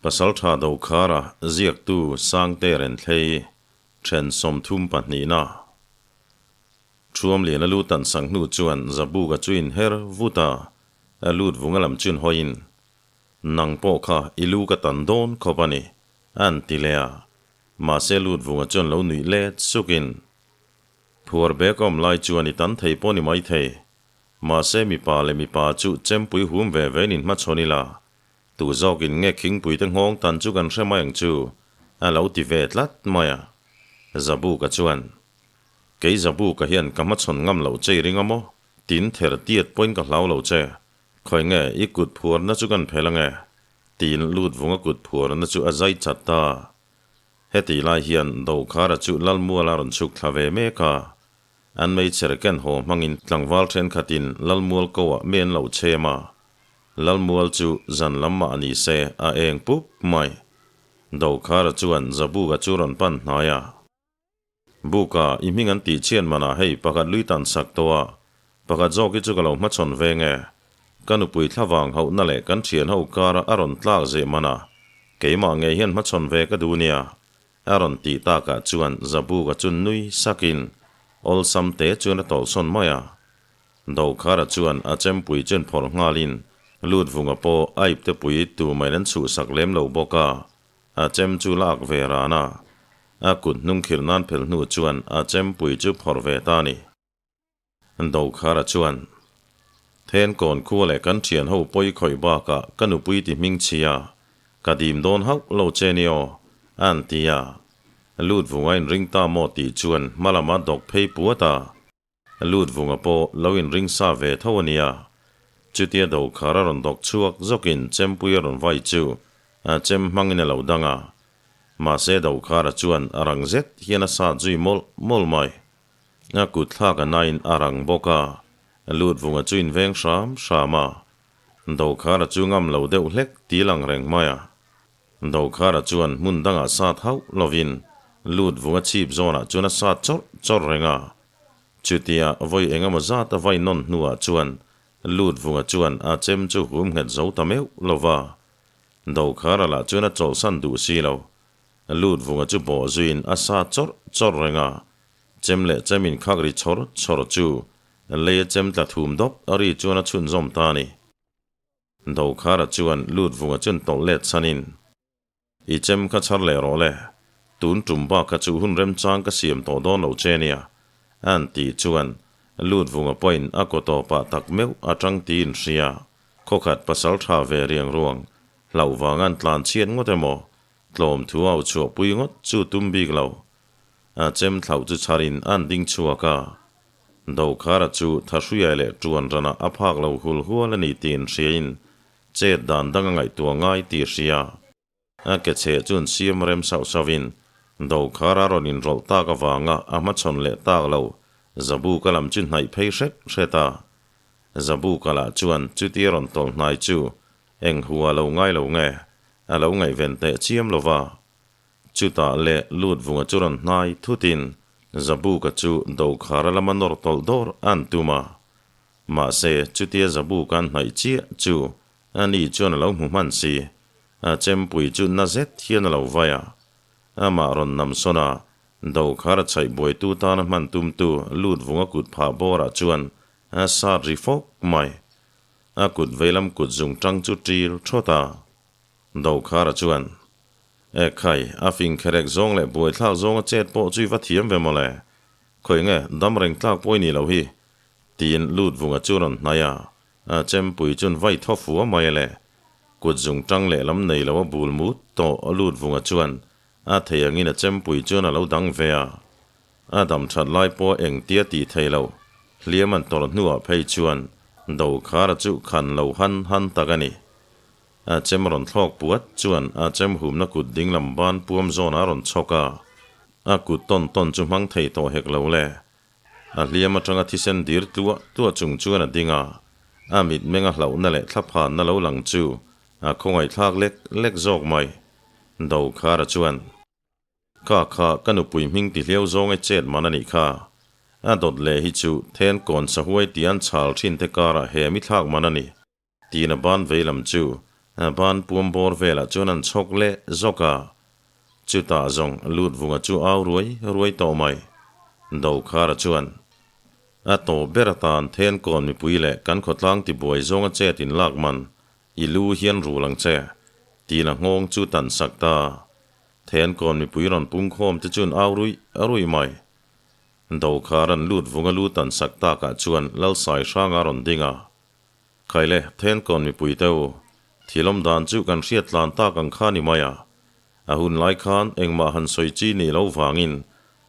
Pasaltha Dokhara ziaktu Sangte Renthlei then 32 na Thuamlian a lu tan sang hnu chuan Zabuka chu in her vut a, a lut vung a lam chun hawiin, Nang pawh kha i lu ka tan dawn khawp a ni, an ti leh a. Mahse lut vunga chuan lo nuih let sukin, Phuar bek a awm lai chuan i tan thei pawh ni maithei. Mahse mipa leh mipa chu chempui hum ve ve in inhmachhawn ila, Tu zawkin nge khingpuite nghawng tan chu kan hre mai ang chu, a lo ti ve tlat mai a. Zabuka chuan, Kei Zabuka hian ka hmachhawn ngam loh che i ring a maw? Tin ther tiat pawhin ka hlau lo che. Khawi nge i kut phuarna chu kan phel ange? Tiin lut vunga kut phuarna chu a zai chat ta. Heti lai hian Dokhara chu Lalmuala rawn chhuk thla ve mek a. An meichher ken haw hmangin tlangval thenkhatin Lalmual ko ah mi an lo chhem a. Lalmual chu zan lam mah ni se a eng pup mai. Dokhara chuan Zabuka chu rawn pan hnai a. Buka, i hming an tih chhian manah hei pakhat lui tan sak tawh a, pakhat zawk hi chu ka lo hmachhawn ve nge. Ka nupui thlavang hauhna leh kan thian ho kara a rawn tlak zeh manah keimah ngei hian hmachhawn ve ka duh nia. A rawn tih takah chuan Zabuka chu nui sakin awlsam te chuan a tawlhsawn mai a. Dokhara chuan a chempui chuan phawrh nghalin Lutvunga pawh a iptepui tu mai an chhuhsak lem lo bawk a, a chem chu lak ve ran a. A kut hnung khirh nan phel hnu chuan a chempui chu phawrh ve ta a ni. Dokhara chuan, Thenkawn khua leh kan thian ho pawi khawih bakah ka nupui ti hming chhia, ka dim dawn hauh lo che ni aw, an ti a. Lut vunga inring ta maw tih chuan hma lama dawk phei puat a. Lut vunga pawh lo inring sa ve tho a nia. Chutia Dokhara rawn dawk chhuak zawkin chempui a rawn vai chu a chem hmangin a lo dang a. Mahse Dokhara chuan a rang zet hian a sat zui mawlh mawlh mai. A kut thlak a nain a rang bawk a, lut vunga chu inveng hram hram a. Dokhara chu ngam lo deuh hlek ti lang reng mai a. Dokhara chuan hmun dangah sat hauh lovin lut vunga chhip zawnah chuan a sat chawrh chawrh reng a. Chutia vawi engemaw zat a vai nawn hnuah chuan lut vunga chuan a chem chu hum nghet zo ta meuh lo va. Dokhara lah chuan a chawlhsan duh si lo. Lut vunga chu bawh zuiin a sat chawrh chawrh reng a. Chem leh chem in khak ri chhawr chhawr chu lei a chem tla thum dawp a ri chuan a chhunzawm ta a ni. Dokhara chuan lut vunga chun tawlh let chhanin, I chem kha chhar leh rawh le, tun tum bak kha chu hun remchang ka siam tawh dawn lo che nia, an tih chuan lut vunga pawhin a kaw tawpah tak meuh a tang tiin hria. Khawkhat pasal tha ve riang ruang hlauh vang an tlan chhiat ngawt emaw tlawm thu au chhuah pui ngawt chu tum bik lo. A chem thlauh chu chharin an ding chhuak a. Dokhara chu Thahruiai leh Tuan ranah a phak lo hul hual a ni tiin hriain chet dan dang a ngaihtuah ngai tih hria. A ke chheh chuan siam rem sauh sauhin Dokhara rawn inrawlh tak avanga a hmachhawn leh tak lo Zabuka lam chu hnaih phei hret hret a. Zabuka lah chuan chutia rawn tawlh hnai chu eng hu a lo ngai lo nge a lo ngaihven teh chiam lo va. Chutah leh lut vunga chu rawn hnai thutin Zabuka chu Dokhara lama nawr tawlh dawr an tum a. Mahse, chutia Zabuka an hnaih chiah chu ani chuan a lo hmu hman si. A chempui chu na zet hian a lo vai a. Amah rawn nam sawn a, Dokhara chhaih buaitu tana hman tumtu lut vunga kut phah bawrah chuan a sat ri fawk mai. A kut veilam kut zung tang chu ṭil thawt a. Dokhara chuan, E khai, a fing kherek zawng leh buaithlak zawnga chet pawh chu i va thiam ve mawle. Khawi nge, dam reng tlak pawh i nih loh hi. Tiin lut vunga chu rawn hnai a, a chempui chuan vai thaw fua mai le. Kut zung tang lehlam nei lo a bul mut tawh a lut vunga chuan a thei angin a chempui chuan a lo dang ve a. A dam that lai pawh engtia tih thei lo, hliam an tawrh hnuah phei chuan Dokhara chu khan lo han han tak a ni. A chem rawn thlawk puat chuan a chem humna kut dinglam ban puam zawn a rawn chhawk a, a kut tawn tawn chu hmang thei tawh hek lo le. A hliam atanga thisen dir tluah tluah chung chuan a ding a, a mitmeng a hlauhna leh thlaphanna lo lang chu a khawngaihthlak lek lek zawk mai. Dokhara chuan. Kha kha ka nupui hming ti hliau zawng e chet man a nih kha. A dawt leh hi chu then kawn sahuai ti an chhal thin te karah he mi thlak man a ni. Tiin a ban veilam chu A ban puam bawr velah chuan an chhawk leh zawk a. Chutah zawng Lutvunga chu au ruai ruai tawh mai. Dokhara chuan, A tawp ber atan Thenkawn mipui leh kan khawtlang tibuai zawnga chet in lak man i lu hian rul ang che, tiin a nghawng chu tan sak ta. Thenkawn mipui rawn pungkhawm te chuan au ruih ruih mai. Dokhara'n Lutvunga lu tan sak takah chuan Lalsai hranga rawn ding a. Khaile, Thenkawn mipui te u, thil awm dan chu kan hriat tlan tak ang kha ni mai a. A hun lai khan engmah han sawi chi nih loh vangin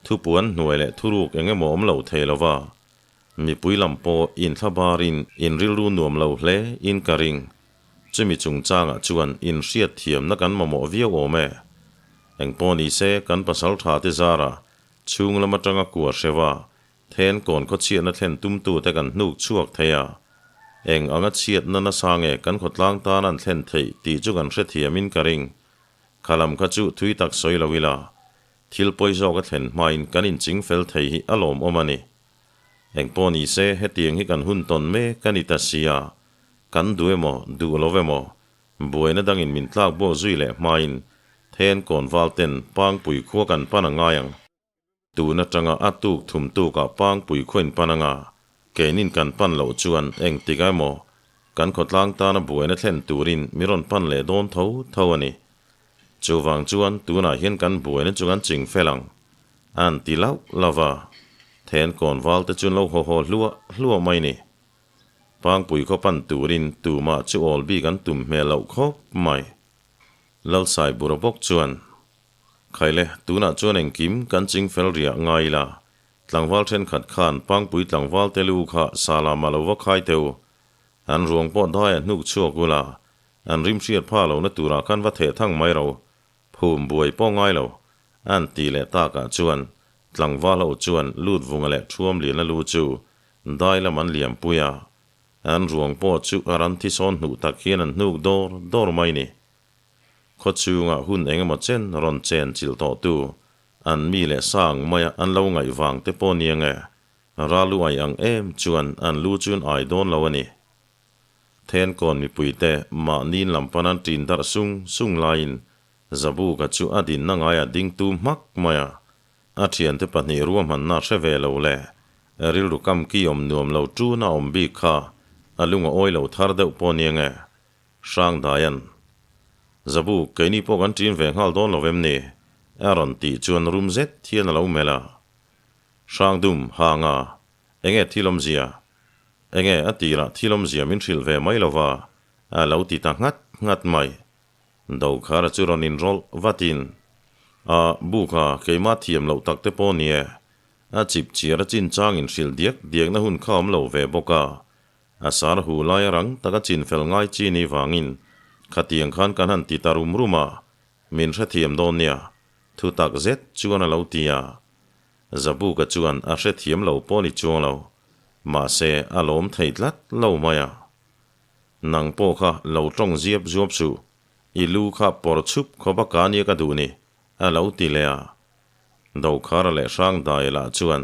thupuan hnuai leh thuruk eng emaw awm lo thei lo va. Mipui lam pawh inthlabarin in rilru nuam lo hle in ka ring. Chumi chungchangah chuan in hriat thiamna kan mamawh viau awm e. Engpawh ni se kan pasal tha te zara chhung lam atanga kua hreuha Then kawn khawchhiatna thlen tumtute kan hnuk chhuak thei a, eng anga chhiatna nasa nge kan khawtlang tan an thlen theih tih chu kan hrethiamin ka ring. Kha lam kha chu thui tak sawi lo ila, thil pawi zawk a thlen hmain kan inching fel thei hi a lawmawm a ni. Engpawh ni se hetiang hi kan hun tawn mek a ni ta si a, kan duh emaw duh lo emaw buaina dangin min tlak buak zui leh hmain then kawn val ten Pangpui khua kan pan a ngai ang. Tun atanga a tuk thum tukah Pangpui khuain pan anga keinin kan pan loh chuan engtik a emaw kan khawtlang tana buaina thlen turin mi rawn pan leh dawn tho tho a ni. Chuvang chuan tunah hian kan buaina chu kan ching fel ang an ti lauh lauh va, then kawnval te chuan lo haw haw hluah hluah mai ni. Pangpui khaw pan turin tumah chu awl bik an tum hmel loh khawp mai. Lalsaibura bawk chuan Khaile, tunah chuan engkim kan ching fel riah ngai ila, tlangval thenkhat khan Pangpui tlangval te lu kha Salama lo va khai teh u. An ruang pawh daiah hnuk chhuak ula, an rim hriat pha lohna turah khan va theh thang mai ro, phum buai pawh ngai lo, an ti leh takah chuan tlangval ho chuan Lutvunga leh Thuamliana lu chu dai lam an liampui a, an ruang pawh chu a ran thisawn hnuh tak hian an hnuk dawr dawr mai ni. Khaw chhungah hun eng emaw chen rawn chen chilh tawh tu an mi leh sang maia an lo ngaih vang te pawh nia nge, ralu ai ang em chuan an lu chu an ai dawn lo a ni. Thenkawn mipuite mahniin lam pan an ṭin darh sung sung laiin Zabuka chu a dinna ngaia ding tu hmak mai a, a ṭhiante pahnih ruahmanna hre ve lo le, rilru kamki awm nuam lo ṭun a awm bik kha a lung a awi lo thar deuh pawh nia nge. Hrangdaian, Zabu, keini pawh kan ṭin ve nghal dawn lo em ni? a rawn tih chuan rum zet hian a lo melh a. Hrangdum, Hanga, enge thil awmzia? Enge a tirah thil awmzia min hrilh ve mai lo va? a lo ti ta nghat nghat mai. Dokhara chu rawn inrawlh vatin, A, bu kha keimah thiam loh tak te pawh ni e. A chip chiar a chinchang inhrilh diak diakna hun kha awm lo ve bawk a. A sar hu lai a rang taka chin fel ngai chi ni vangin khatiang khan kan han ti ta rum rum a, min hrethiam dawn nia, thu tak zet chuan a lo ti a. Zabuka chuan a hrethiam lo pawh ni chuang lo, mahse a lawm thei tlat lo mai a. Nang pawh kha lo tawng ziap zuap suh, i lu kha pawr chhup khawp a ka nia ka duh ni, a lo ti leh a. Dokhara leh Hrangdai lah chuan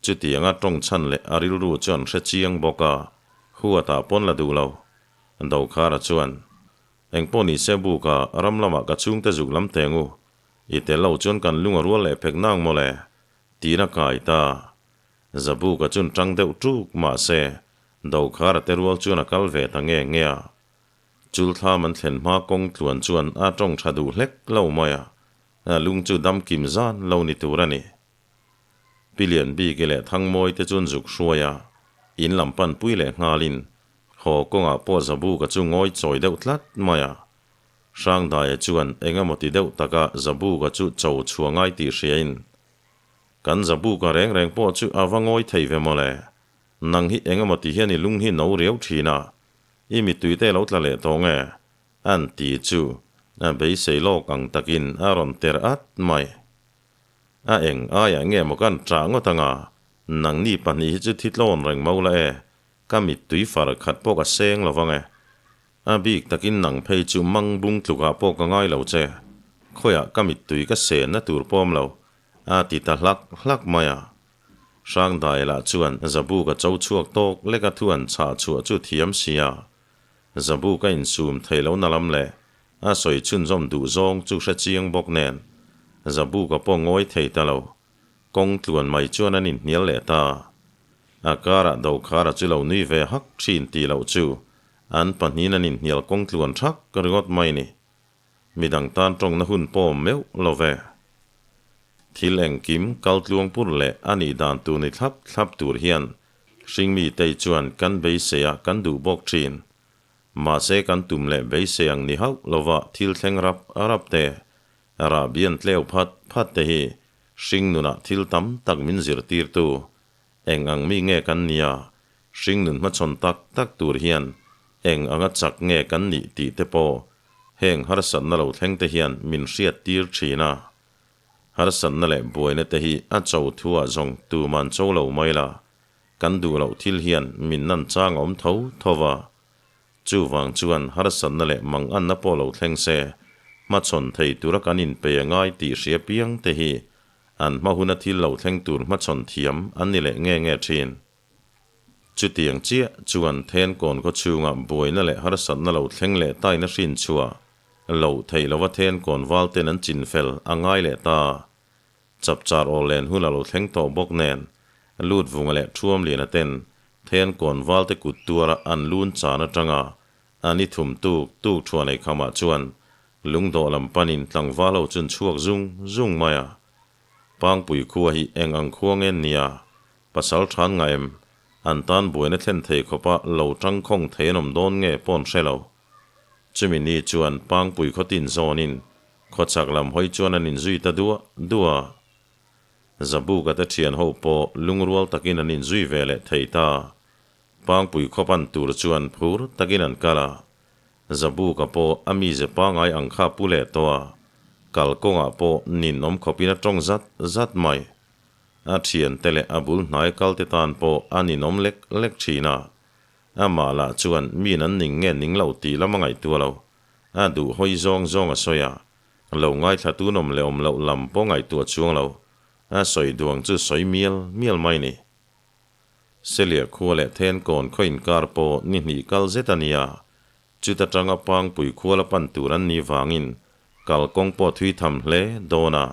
Chutianga tawng chhan leh a rilru chu an hre chiang bawk a, huatah pawn la duh lo. Dokhara chuan, Engpawh ni se buka ram lamah ka chhungte zuk lam teng u, i tel lo chuan kan lung a rual leh phek nang mawle, tiin a kai ta. Zabuka chun tang deuh tuk mah se, Dokhara te rual chuan a kal ve ta nge nge a. Chulthlam an thlen hma kawng tluan chuan a tawng tha duh hlek lo mai a, a lung chu dam kim zan lo ni tur a ni. Pi Lian Biki leh Thangmawi te chuan zuk hruai a, in lam pan pui leh nghalin haw kawngah pawh Zabuka chu ngawi chawi deuh tlat mai a. Hrangdaia chuan eng emaw ti deuh taka Zabuka chu cho chhuah ngai tih hriain, Kan Zabuka reng reng pawh chu a va ngawi thei ve mawle, nang hi eng emaw ti hian i lung hi no riau thin a, i mittui te lo tla leh tawh nge? An ti chu a beisei lawk ang takin a rawn ter at mai. A eng aiah nge maw kan ṭah ngawt anga, nangni pahnih hi chu thi tlawn reng mo la e, ka mittui far khat pawh ka seng lo vang e. A bik takin nang phei chu mang bung tlukah pawh ka ngai lo che, khawiah ka mittui ka senna tur pawm lo, a ti ta hlak hlak mai a. Hrangdai lah chuan Zabuka cho chhuak tawk leka thu an chhah chhuah chu thiam si a. Zabuka insum thei lohna lam leh a sawi chhunzawm duh zawng chu hre chiang bawk nen Zabuka pawh ngawi thei ta lo. Kawng tluan mai chuan an inhnial leh ta. A karah Dokhara chu lo nui ve hak thin tih loh chu an pahnihin an inhnial kawng tluan thak ringawt mai ni. Midang tan tawngna hun pawm meuh lo ve. Thil engkim kal tluang pur leh a nih dan tur ni thlap thlap tur hian hringmi tei chuan kan beisei a kan duh bawk thin. Mahse kan tum leh beisei ang ni hauh lova thil thleng rap rap te, rahbi an tleu phat phat te hi hring nunah thil tam tak min zirtirtu Eng ang mi nge kan nia? Hringnun hmachhawn tak tak tur hian eng anga chak nge kan nih tih te pawh heng harsatna lo thleng te hian min hriat tir thin a. Harsatna leh buaina te hi a cho thuah zawng tuman cho lo mai la, kan duh loh thil hian min nan chang a awm tho tho va. Chuvang chuan harsatna leh manganna pawh lo thleng se, hmachhawn thei tura kan inpei a ngai tih hria piang te hi An hma huna thil lo thleng tur hmachhawn thiam an ni leh nge nge thin. Chutiang chiah chuan Thenkawn khaw chhunga buaina leh harsatna lo thleng leh taina hrin chhuah loh theih lova Thenkawn valten an chinfel a ngai leh ta. Chapchar aw len hun a lo thleng tawh bawk nen Lutvunga leh Thuamliana ten Thenkawn valte kut tuara an lun chan atanga A ni thum tuk tuk thuan ei khamah chuan lungdawh lam panin tlangval ho chun chhuak zung zung mai a. Pangpui khua hi eng ang khua nge nia, pasal than ngah em, an tan buaina thlen thei khawpa lo tangkhawng thei an awm dawn nge paw'n hre lo. Chumi ni chuan Pangpui khaw tin zawnin khawchhak lam hawi chuan an inzui ta duah duah a. Zabuka te thian ho pawh lungrual takin an inzui ve leh thei ta. Pangpui khaw pan tur chuan phur takin an kal a, Zabuka pawh a mize pangai ang kha pu leh tawh a, kal kawngah pawh ninawm khawpin a tawng zat zat mai. A thiante leh a bul hnai kalte tan pawh a ninawm lek lek thin a, amah lah chuan min an ning nge ning lo tih lam a ngaihtuah lo, a duh hawi zawng zawng a sawi a, lo ngaithla tunawm leh awm loh lam pawh ngaihtuah chuang lo, a sawi duang chu sawi mial mial mai ni. Selia khua leh Thenkawn khaw inkar pawh ni hnih kal zet a nia, chuta tanga Pangpui khua la pan tur an nih vangin kalkawng pawh thui tham hle dawn a.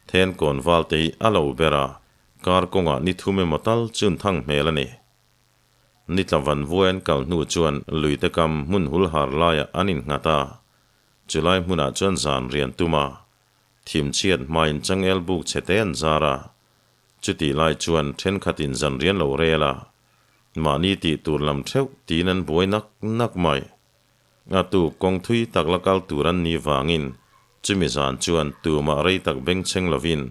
Thenkawn valte hi a lo ber a, kar kawngah ni thum emaw tal chun thang hmel a ni. Ni tla van vuai an kal hnu chuan luite kam hmun hul har laiah an innghat a, chulai hmunah chuan zan rian tum a, thimchhiat hmain changel buk chhe te an zar a, Chutih lai chuan thenkhatin zan rian lo rel a, mahni tih tur lam theuh tiin an buai nak nak mai. A tuk kawng thui tak la kal tur an nih vangin chumi zan chuan tumah rei tak bengchheng lovin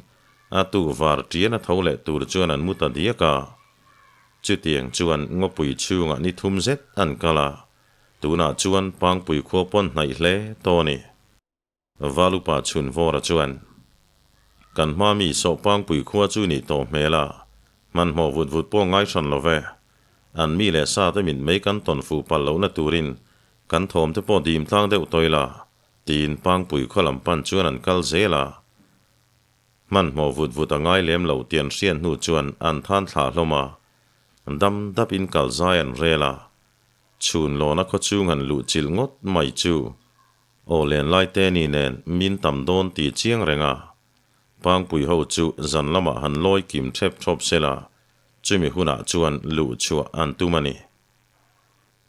a tuk var ṭian a tho leh tur chuan an mu ta diak a. Chutiang chuan ngawpui chhungah ni thum zet an kal a, tunah chuan Pangpui khua pawn hnaih hle tawh a ni. Valupa Chhunvawra chuan, Kan hma mi Sawhpangpui khua chu nih tawh hmel a, hmanhmawh vut vut pawh ngai hran lo ve. An mi leh sa te mit mei kan tawn fuh palh lohna turin kan thawm te pawh dim tlang deuh tawih la, tiin Pangpui khaw lam pan chuan an kal zel a. Hmanhmawh vut vut a ngai lem lo tih an hriat hnu chuan an than thlah hlawm a, dam dap in kal zai an rel a. Chhun lawna khaw chhung han luh chilh ngawt mai chu Aw lenlai te ni nen min tam dawn tih chiang reng a, Pangpui ho chu zan lamah han lawi kim thep thawp se la, chumi hunah chuan luh chhuah an tum a ni.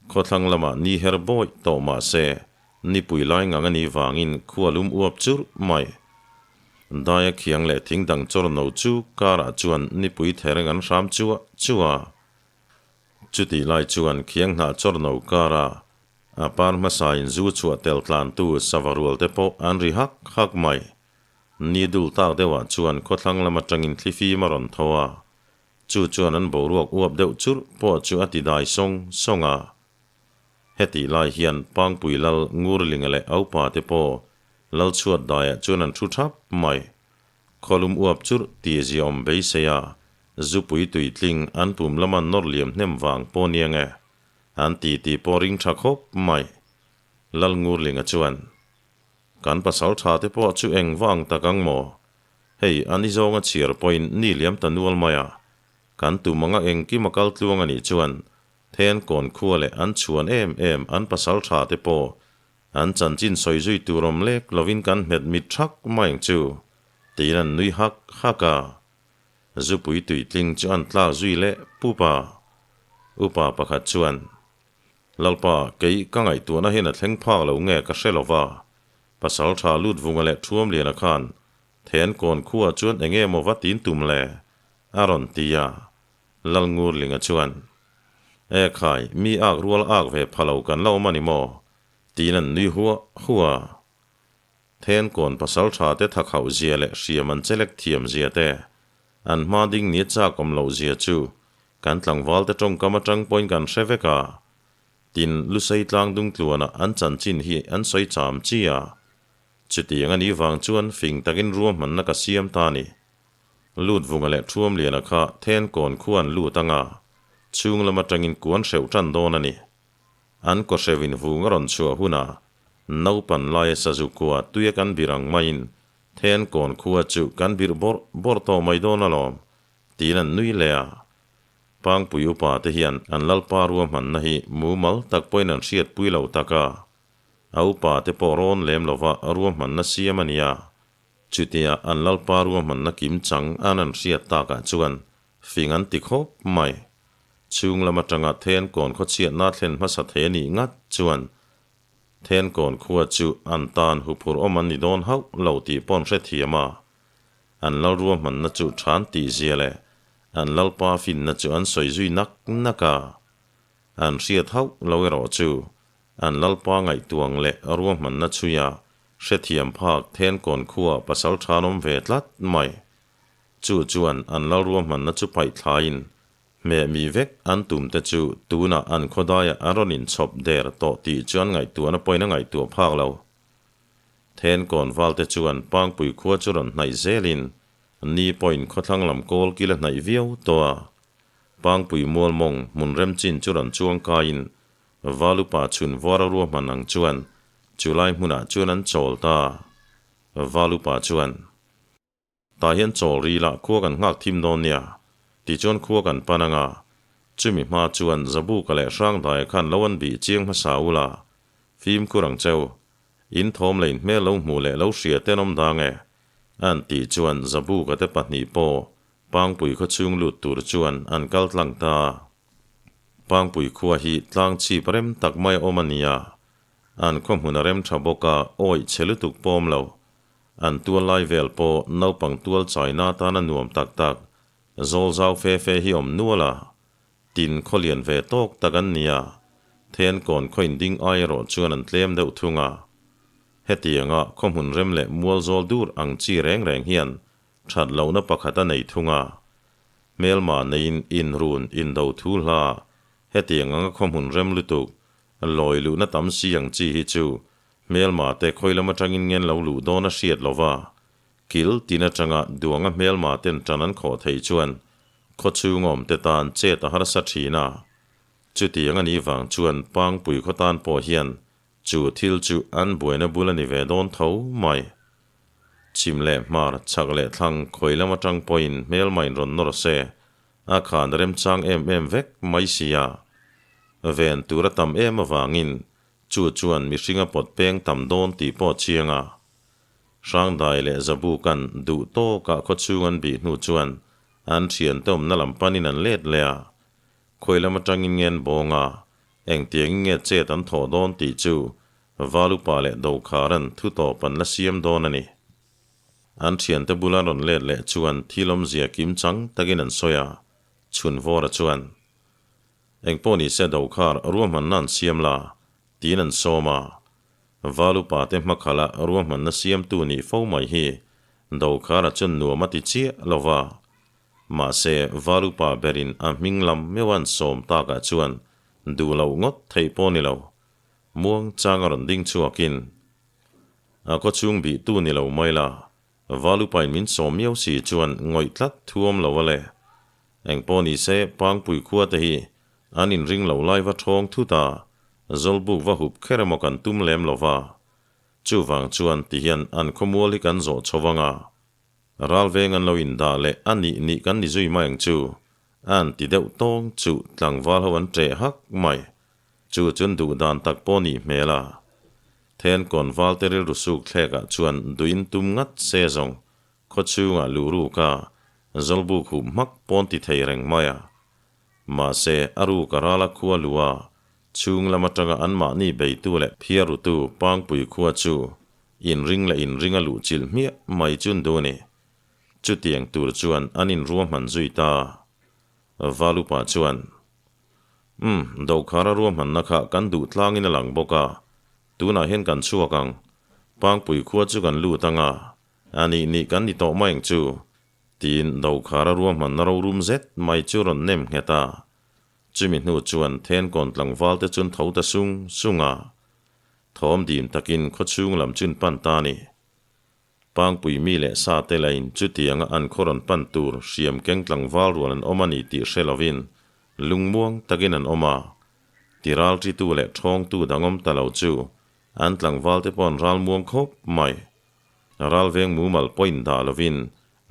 Khawthlang lamah ni her bawih tawh mah se, nipui lai ngang a nih vangin khua lum uap churh mai. Daia khiang leh thing dang chawr no chu karah chuan nipui thereng an hram chuah chuah a. Chutih lai chuan khiang hnah chawr no kara A par hmasain zu chhuah tel tlantu sava rual te pawh an ri hak hak mai. Ni dul tak deuhah chuan khawthlang lam atangin thlifim a rawn tho a, chu chuan an boruak uap deuh churh pawh chu a ti dai sawng sawng a. Hetih lai hian Pangpui Lal Ngurlinga leh Aupa te pawh Lal chhuat daiah chuan an thu thap mai. Khawlum uap churh tih ziaawm beisei a, zupui tuitling an pum lama nawr liam hnem vang pawh nia nge. An ti tih pawh ring tha khawp mai. Lalngurlinga chuan, Kan pasal tha te pawh chu eng vang tak ang maw? Hei, a ni zawnga chhiar pawhin ni liam ta nual mai a. Kan tum anga engkim a kal tluang a nih chuan Thenkawn khua leh an chhuan em em an pasal tha te pawh an chanchin sawi zui tur awm lek lovin kan hmet mit thak mai ang chu, tiin an nui hak hak a. Zupui tuitling chu an tlak zui leh pup a. Upa pakhat chuan, Lalpa, kei ka ngaihtuahna hian a thleng phak lo nge ka hre lo va, pasal tha Lutvunga leh Thuamliana khan Thenkawn khuaah chuan enge maw va tin tum le? a rawn ti a. Lalngurlinga chuan, E khai, mi ak rual ak ve pha lo kan la awm a ni maw? tiin an nui huah huah a. Thenkawn pasal tha te thakhauh zia leh hriam an chelek thiam zia te, an hma ding nia chak awm loh zia chu kan tlangval te tawngkam atang pawhin kan hre vek a. Tin, Lusei tlang dungtluana an chanchin hi an sawi cham chi a. Chutiang a nih vang chuan fing takin ruahmanna ka siam ta a ni. Lutvunga leh Thuamliana kha Thenkawn khua an lut anga, chhung lam atangin kuan hreuh tan dawn a ni. An kaw hreuhin vung a rawn chhuah hunah naupan laia sazu khua tuia kan birh ang maiin Thenkawn khua chu kan birh bawrh bawrh tawh mai dawn alawm, tiin an nui leh a. Pangpui upa te hian an lalpa ruahmanna hi mumal tak pawhin an hriatpui lo tak a, a upa te pawh rawn lem lova ruahmanna siam a nia. Chutia an lalpa ruahmanna kim chang an an hriat takah chuan fing an ti khawp mai. Chhung lam atanga Thenkawn khawchhiatna thlen hmasa thei a nih ngat chuan Thenkawn khua chu an tan huphurh awm an ni dawn hauh lo tih paw'n hrethiam a. An lal ruahmanna chu than tih zia leh an lalpa finna chu an sawi zui nak nak a. An hriat hauh lo erawh chu An lalpa ngaihtuang leh ruahmanna chhuia hrethiam phak Thenkawn khua pasal than awm ve tlat mai. Chu chuan an lal ruahmanna chu paih thlaiin hmeh mi vek an tum te chu tunah an khawdaiah an rawn inchhawp der tawh tih chu an ngaihtuahna pawhin a ngaihtuah phak lo. Thenkawn valte chuan Pangpui khua chu rawn hnaih zelin ni pawhin khawthlang lam kawl kil a hnaih viau tawh a. Pangpui mual mawng hmun remchin chu rawn chuang kaiin Valupa chhun vuara ruahman ang chuan chulai hmunah chuan an chawl ta. Valupa chuan, Tah hian chawl ri lah khua kan nghak thim dawn nia, tichuan khua kan pan anga, chumi hma chuan Zabuka leh Hrangdaia khan lo an bih chiang hmasa ula, fimkhur ang cheu, in thawm leh in hmel lo hmuh leh lo hria ten awm dang e, an tih chuan Zabuka te pahnih pawh Pangpui khawchhung lut tur chuan an kal tlang ta. Pangpui khua hi tlang chhip rem tak mai a awm a nia. An khaw hmun a rem tha bawk a, awih chhe lutuk pawm lo. An tual lai vel pawh naupang tual chaina atana nuam tak tak, zawl zau fe fe hi awm nual a. Tin khaw lian ve tawk tak an nia. Thenkawn khaw inding ai erawh chuan an tlem deuh thung a. Hetianga khaw hmun rem leh mual zawl dur ang chi reng reng hian That lohna pakhat a nei thung a, hmelma neiin inrun indo thu hla hetiang anga khawhmun rem lutuk, lawi luhna tam si ang chi hi chu hmelma te khawi lam atangin ngen lo luh dawn a hriat lova, kil tin atanga duanga hmelma ten tan an khawh thei chuan khawchhung awm te tan chet a harsa thin a. Chutiang a nih vang chuan Pangpui khaw tan pawh hian chu thil chu an buaina bul a ni ve dawn tho mai. Chhim leh hmar, chhak leh thlang, khawi lam atang pawhin hmelma in rawn nawr se, a khan remchang em em vek mai si a. Ven tur a tam em avangin chu chuan mihring a pawt peng tam dawn tih pawh chiang a. Hrangdai leh Zabukan duh tawkah khawchhung an bih hnu chuan an thiante awmna lam panin an let leh a. Khawi lam atangin nge an bawng a, engtiangin nge chet an thawh dawn tih chu Valupa leh Dokharan thu tawp an la siam dawn a ni. An thiante bula rawn let leh chuan thil awmzia kim chang takin an sawi a, Chhunvawra chuan, Engpawh ni se Dokhar ruahmanna an siam la, tiin an sawm a. Valupa te hmakhala ruahmanna siamtu nih fo mai hi Dokhara chuan nuam a ti chiah lo va. Mahse, Valupa berin a hming lam meuh an sawm takah chuan duh loh ngawt theih pawh ni lo. Muang chang a rawn ding chhuakin, A khawchhung bih tu ni lo mai la, Valupain min sawm miau si chuan ngawih tlat thu awm lo a le. Engpawh ni se, Pangpui khua te hi an inring lo lai va thawng thut a, Zawlbuk va hup kher emaw kan tum lem lo va. Chuvang chuan tihian an khawmual hi kan zawh chho vang a. Ralveng an lo indah leh a nih nih kan ni zui mai ang chu. A'n ti deuh tawng chuh tlangval ho an ṭeh hak mai. Chu chuan duh dan tak pawh nih hmel a. Then kawnval te rilru suk thlekah chuan duhin tum ngat se zawng khaw chhungah luh ruk a, zawlbuk hup hmak pawn ti thei reng mai a. Mahse, a ruk a ral a khua luh a, chhung lam atanga anmahni beitu leh phiarrutu Pangpui khua chu inring leh inring a luh chilh hmiah mai chun duh a ni. Chutiang tur chuan an inruahman zui ta. Valupa chuan, Umm, Dokhara ruahmanna kha kan duh tlangin a lang bawk a, tunah hian kan chhuak ang. Pangpui khua chu kan lut ang a, a nih nih kan ni tawh mai ang chu, tiin Dokhara ruahmanna rorum zet mai chu rawn nem nghet a. Chumi hnu chuan Thenkawn tlangval te chuan tho ta sung sung a, thawm dim takin khawchhung lam chun pan ta a ni. Pangpui mi leh sa te lain chutianga an khaw rawn pan tur hriam keng tlangval rual an awm a ni tih hre lovin lungmuang takin an awm a. Tiralṭitu leh ṭhawngtu dang awm ta lo chu an tlangval te pawh an ralmuang khawp mai. Ralveng mumal pawhin dah lovin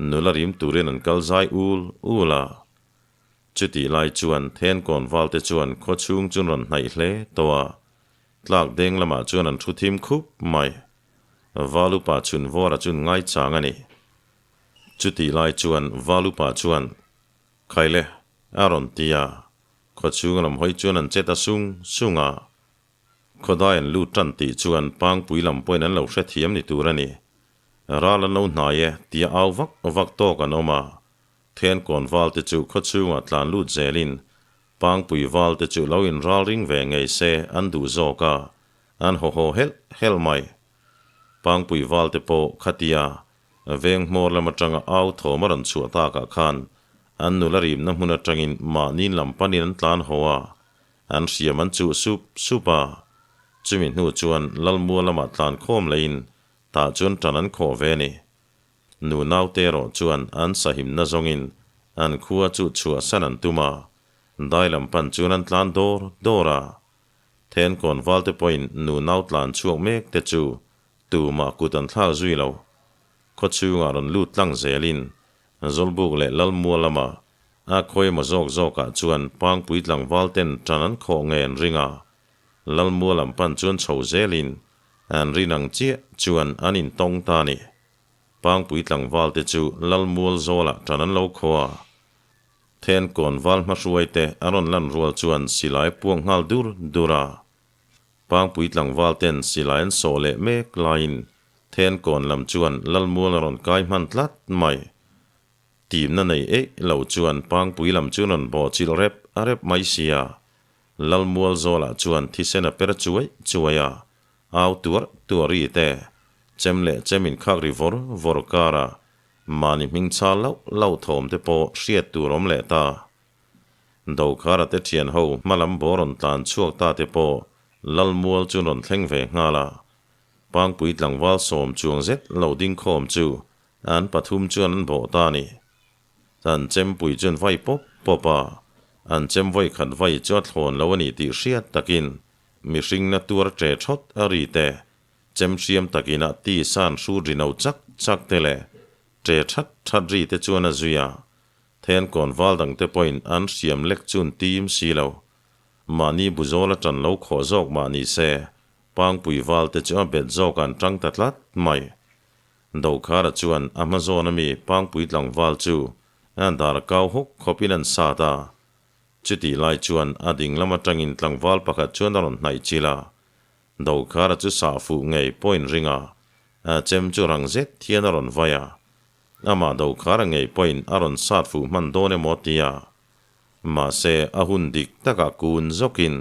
nula rim turin an kal zai ul ul a. Chutih lai chuan Thenkawn valte chuan khawchhung chu an rawn hnaih hle tawh a. Tlak deng lamah chuan an thu thim khup mai. Valupa chhun vawra chun ngaichang a ni. Chutih lai chuan Valupa chuan, Khaile, a rawn ti a. Khawchhung lam hawi chuan an che ta sung sung a. Khawdai an lut tan tih chuan Pangpui lam pawhin an lo hrethiam ni tur a ni. Ral an lo hnai e tia au vak vak tawk an awm a. Thenkawn valte chu khawchhungah tlan lut zelin Pangpui valte chu lo inral ring ve ngei se an duh zawk a, an haw haw helh helh mai. Pangpui valte pawh khatia veng hmawr lam atanga au thawm a rawn chhuah takah khan an nula rimna hmun atangin mahni lam panin an tlan haw a, an hriam an chuh sup sup a. Chumi hnu chuan Lalmua lamah tlan khawm lehin tah chuan tan an khawh ve a ni. Nu naute erawh chuan an sahimna zawngin an khua chu chhuahsan an tum a, dai lam pan chuan an tlan dawr dawr a. Thenkawn valte pawhin nu nau tlan chhuak mek te chu tumah kut an thlak zui lo. Khaw chhungah rawn lut tlang zelin Zawlbuk leh Lalmua lama a khawi emaw zawk zawkah chuan Pangpui tlangval ten tan an khawh nge an ring a, Lalmua lam pan chuan chho zelin an rin ang chiah chuan an intawng ta a ni. Pangpui tlangval te chu Lalmual zawlah tan an lo khaw a. Thenkawn val hmahruai te a rawn lan rual chuan silai puak nghal dur dur a. Pangpui tlangval ten silai an sawh leh mek laiin Thenkawn lam chuan Lalmual a rawn kai hman tlat mai. Timna nei eih lo chuan Pangpui lam chu rawn bawhchilh rep a rep mai sia. Lalmual zawlah chuan thisen a per chuai chuai a. Au tuar tuar ri te, chem leh chem inkhak ri vawr vawr kara mahni hming chal lauh lauh thawm te pawh hriat tur awm leh ta. Dokhara te thian ho hmalam bawr rawn tlan chhuak ta te pawh Lalmual chu rawn thleng ve nghal a. Pangpui tlangval sawm chuang zet lo ding khawm chu an pathum chuan an bawh ta a ni. An chempui chuan vai pawp pawp a, an chem vawi khat vai chu a thlawn lo a ni tih hriat takin Mihring na tuar ṭe ṭhawt a ri te, chem hriam takin a ti san hrut ri no chak chak te leh ṭe ṭhat ṭhat ri te chuan a zui a. Thenkawn val dang te pawhin an hriam lek chun tim si lo. Mahni buzawl a ṭan lo khawh zawk mah ni se, Pangpui val te chu a bet zawk an ṭang ta tlat mai. Dokhara chuan a hma zawn ami Pangpui tlangval chu a dar kau hawk khawpin an sat a. Chutih lai chuan a ding lam atangin tlangval pakhat chuan a rawn hnaih chilh a. Dokhara chu sah fuh ngei pawhin ring a, a chem chu rang zet hian a rawn vai a. Amah Dokhara ngei pawhin a rawn sat fuh hman dawn emaw ti a. Mahse, a hun dik takah kun zawkin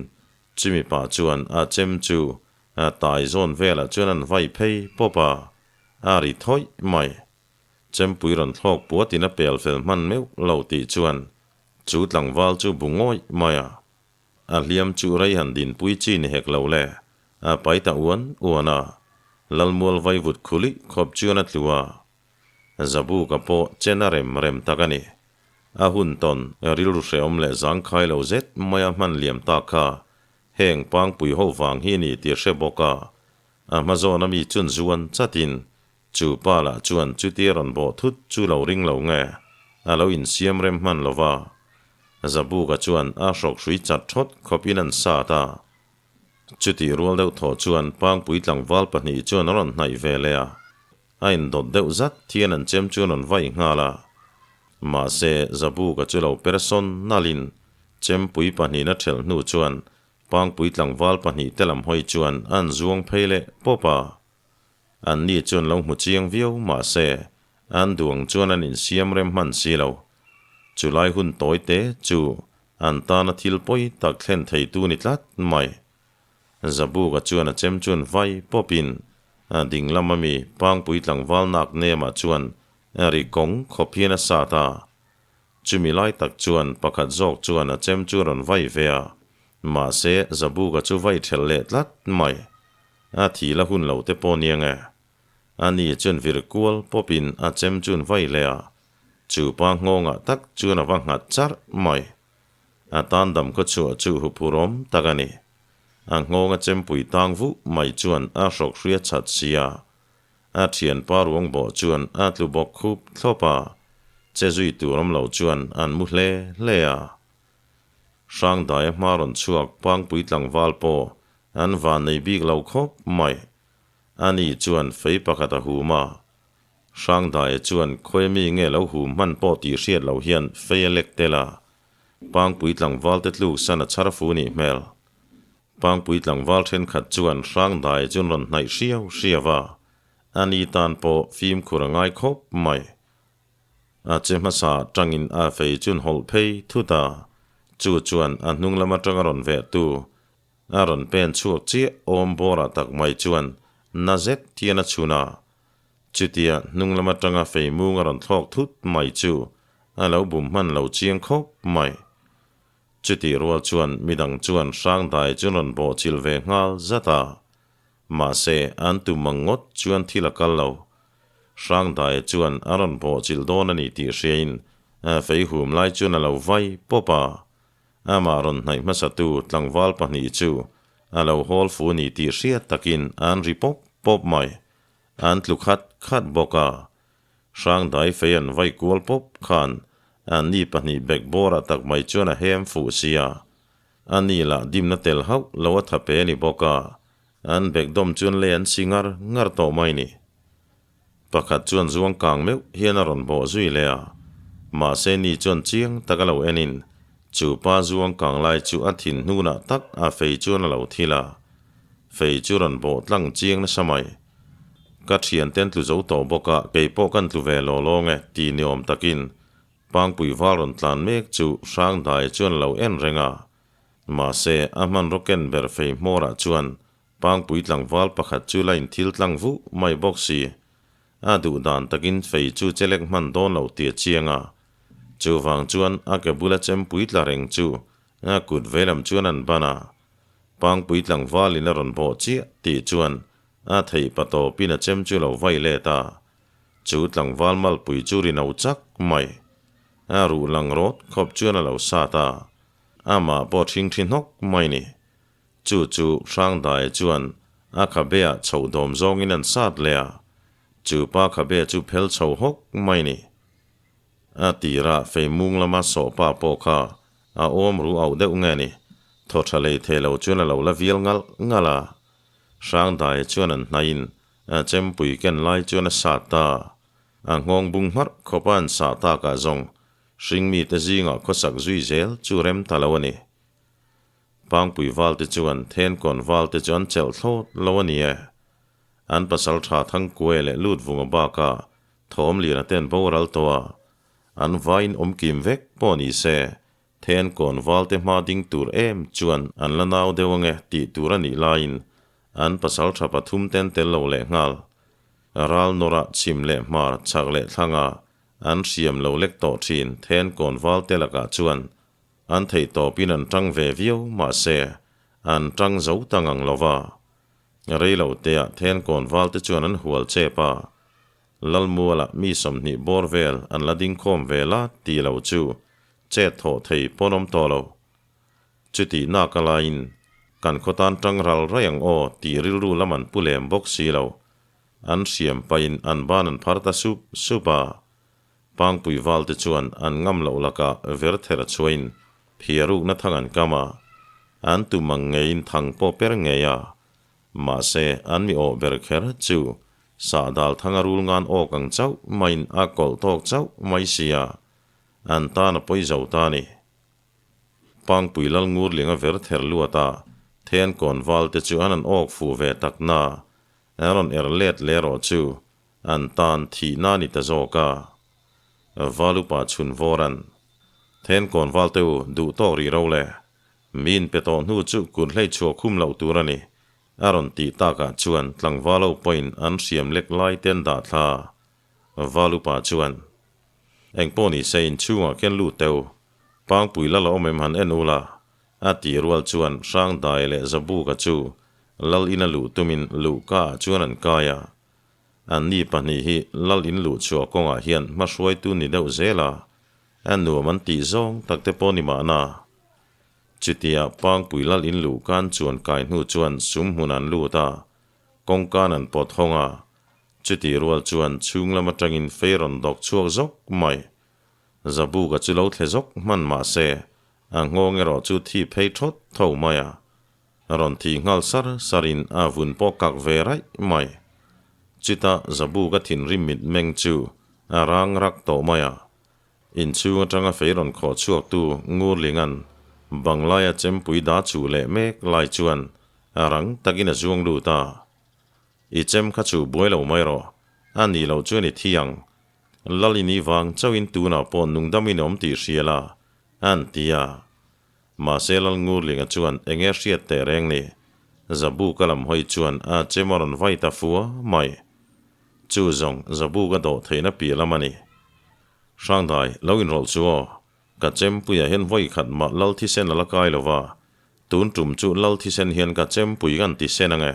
chumi pah chuan a chem chu a tai zawn velah chuan an vai phei pawp a, a ri thawih mai. Chempui rawn thlawk puatin a pel fel hman meuh lo tih chuan Chu tlangval chu bu ngawih mai a, a hliam chu rei han dinpui chi ni hek lo le, a pai ta uan uan a, Lalmual vaivut khulih khawp chuan a tlu a. Zabuka pawh chen a rem rem tak a ni. A hun tawn rilru hrehawm leh zangkhai lo zet mai a hman liam tak kha heng pangpui ho vang hi a ni tih a hre bawk a, a hma zawn ami chun zuan chatin Chu pa lah chuan chutia rawn bawh thut chu lo ring lo nge, a lo insiam rem hman lo va. Zabuka chuan a hrawk hrui chat thawt khawpin an sat a. Chutih rual deuh thaw chuan Pangpui tlangval pahnih chuan a rawn hnaih ve leh a. A indawt deuh zat thian an chem chu an rawn vai nghal a. Mahse, Zabuka chu lo per sawn nalhin chempui pahnihin a ṭhelh hnu chuan Pangpui tlangval pahnih te lam hawi chuan an zuang phei leh pawp a. An ni chuan lo hmu chiang viau mahse, an duang chuan an insiam rem hman si lo. Chulai hun tawi te chu an tana thil pawi tak thlen theitu ni tlat mai. Zabuka chuan a chem chuan vai pawpin a ding lama mi Pangpui tlangval nak nemah chuan ri kawng khawp hian a sat a. Chumi lai tak chuan pakhat zawk chuan a chem chu a rawn vai ve a, mahse Zabuka chu vai ṭhelh leh tlat mai. A thi la hun lo te pawh nia nge. A ni chuan vir kual pawpin a chem chuan vai leh a, chu pa nghawngah tak chuan a va nghat charh mai. A tan dam khaw chhuah chu huphur awm tak a ni. A nghawnga chempui tang vuh mai chuan a hrawk hria chat si a. A thianpa ruang bawh chuan a tlu bawk khup thlawp a, che zui tur awm lo chuan an mu hle hle a. Hrangdaia hma rawn chhuak Pangpui tlangval pawh an van nei bik lo khawp mai. Ani chuan fei pakhat a hum a. Hrangdaia chuan khawi mi nge lo hum hman pawh tih hriat loh hian fei a lek tel a. Pangpui tlangval te tluk san a chhar fu nih hmel. Pangpui tlangval thenkhat chuan Hrangdaia chu an rawn hnaih hriau hriau a. Ani tan pawh fimkhur a ngai khawp mai. A che hmasa tangin a fei chun hawlh phei thut a, chu chuan a hnung lam atanga rawn veh tu a rawn pen chhuak chiah awm bawrah tak mai chuan na zet hian a chhun a. Chutia hnung lam atanga fei mung a rawn thlawk thut mai chu a lo bum hman lo chiang khawp mai. Chutih rual chuan midang chuan hrangdai chu rawn bawhchilh ve nghal zat a. Mahse, an tum ang ngawt chuan thil a kal lo. Hrangdaia chuan a rawn bawhchilh dawn a ni tih hriain fei hum lai chuan a lo vai pawp a. Amah rawn hnaih hmasatu tlangval pahnih chu a lo hawl fu a ni tih hriat takin an ri pawp pawp mai. An tlu khat khat bawk a. Hrangdai fei an vai kual pawp khan anni pahnih bekbawrah tak mai chuan a hem fuh sia. A ni lah dimna tel hauh lo a tha pe a ni bawk a, an bekdawm chuan lei an si ngar ngar tawh mai ni. Pakhat chuan zuang kang meuh hian a rawn bawh zui leh a, mahse ni chuan chiang tak a lo enin chu pa zuang kang lai chu a thin hnunah tak a fei chuan a lo thil a, fei chu rawn bawh tlang chiang nasa mai. Ka thianten tlu zo tawh bawk a, kei pawh kan tlu ve law lawng e ti ni awm takin Pangpui val rawn tlan mek chu Hrangdai chuan lo en reng a. Mahse, a hmanraw ken ber fei hmawrah chuan Pangpui tlangval pakhat chu la inthil tlang vuh mai bawk si. A duh dan takin fei chu chelek hman dawn lo tih a chiang a. Chuvang chuan a ke bula chempui tla reng chu a kut veilam chuan an ban a. Pangpui tlangvalin a rawn bawh chiah tih chuan a theih patawpin a chem chu lo vai let a. Chu tlangval malpui chu ri no chak mai. A ruh lang rawt khawp chuan a lo sat a, amah pawh ṭhing ṭhi hnawk mai ni. Chu chu Hrangdaia chuan a khabe ah chhoh dawm zawngin an sat leh a, chu pa khabe chu phel chho hawk mai ni. A tirah fei mung lama sawh pa pawh kha a awm ru auh deuh nge ni, thaw ṭha lei thei lo chuan a lo la vial ngalh ngalh a. Hrangdaia chuan an hnaihin A chempui ken lai chuan a sat ta. A nghawng bung hmarh khawp a an sah takah zawng hringmite zingah khawsak zui zel chu rem ta lo a ni. Pangpui valte chuan Thenkawn valte chu an chelh thlawt lo a ni e. An pasal tha Thangkuai leh Lutvunga bakah Thawmliana te an boral tawh a, an vaiin awmkim vek pawh ni se Thenkawn valte hma ding tur em chuan an la nau deuh ange tih tur a nih laiin an pasal tha pathum ten tel lo leh nghal. Ral nawrah chhim leh hmar chhak leh thlanga an hriam lo lek tawh thin Thenkawn valte lakah chuan an theih tawpin an tang ve viau mahse an tang zo ta ngang lo va. Rei lo teah Thenkawn valte chuan an hual chep a, Lalmualah mi 20 bawr vel an la ding khawm ve la tih lo chu chet thawh thei pawn awm tawh lo. Chutih nak a laiin kan khaw tan tang ral raih ang aw tih rilru lam an pu lem bawk si lo. An hriam pahin an ban an phar ta sup sup a. Pangpui val te chuan an ngam loh lakah ver ther a chhuain. Phiarukna thang an kam a, an tum ang ngeiin thang pawh per ngei a, mahse an mi awh ber kher chu sahdal thanga rul ngan awk ang chauh maiin a kawlh tawk chauh mai sia, an tan a pawi zo ta a ni. Pangpui lal ngurling a ver ther luat a, then kawn val te chu an an awk fuh ve tak na, an rawn er let leh rawh chu an tan thihna a ni ta zawk a. Valupa chhun vawr an. Then kawn val te u duh tawk rih ro le. Min pe tawh hnu chu kut hlei chhuah khum loh tur a ni. A rawn tih takah chuan tlangval ho pawhin an hriam lek lai te an dah thla. Valupa chuan, Engpawh ni se inchhungah khian lut teh u. Pangpui lal a awm em han en ula. A tih rual chuan Hrangdai leh Zabuka chu lal ina luh tumin luhka ah chuan an kai a. Anni pahnih hi lal in luh chhuah kawngah hian hmahruaitu ni deuh zel a, a nuam an tih zawng tak te pawh ni mahna. Chutia Pangpui lal in luh kan chuan kai hnu chuan sum hmun an lut a, kawngkan an pawt hawng a, chutih rual chuan chhung lam atangin fei rawn dawk chhuak zawk mai. Zabuka chu lo thle zawk hman mah se, a nghawng erawh chu thi phei thawt tho mai a. Rawn thi nghal sar sar in a vun pawh kak ve raih mai. Chutah Zabuka thinrim mit meng chu a rang rak tawh mai a. Inchhung atanga fei rawn khawh chhuak tu Ngurlinga'n Banglaia chempui dah chuh leh mek lai chuan a rang takin a zuang lut a. I chem kha chuh buai lo mai rawh, a nih loh chuan i thi ang. Lal i nih vang chauhin tunah pawh nungdamin awm tih hria la, an ti a. Mahse Lalngurlinga chuan eng nge hriat teh reng ni? Zabuka lam hawi chuan a chem a rawn vai ta fua mai. Chu zawng Zabuka dawh theihna piah lam a ni. Hrangdai, lo inrawlh chu aw. Ka chempuiah hian vawi khat mah Lal thisen a la kai lo va, tun tum chu Lal thisen hian ka chempui kan ti sen ang e,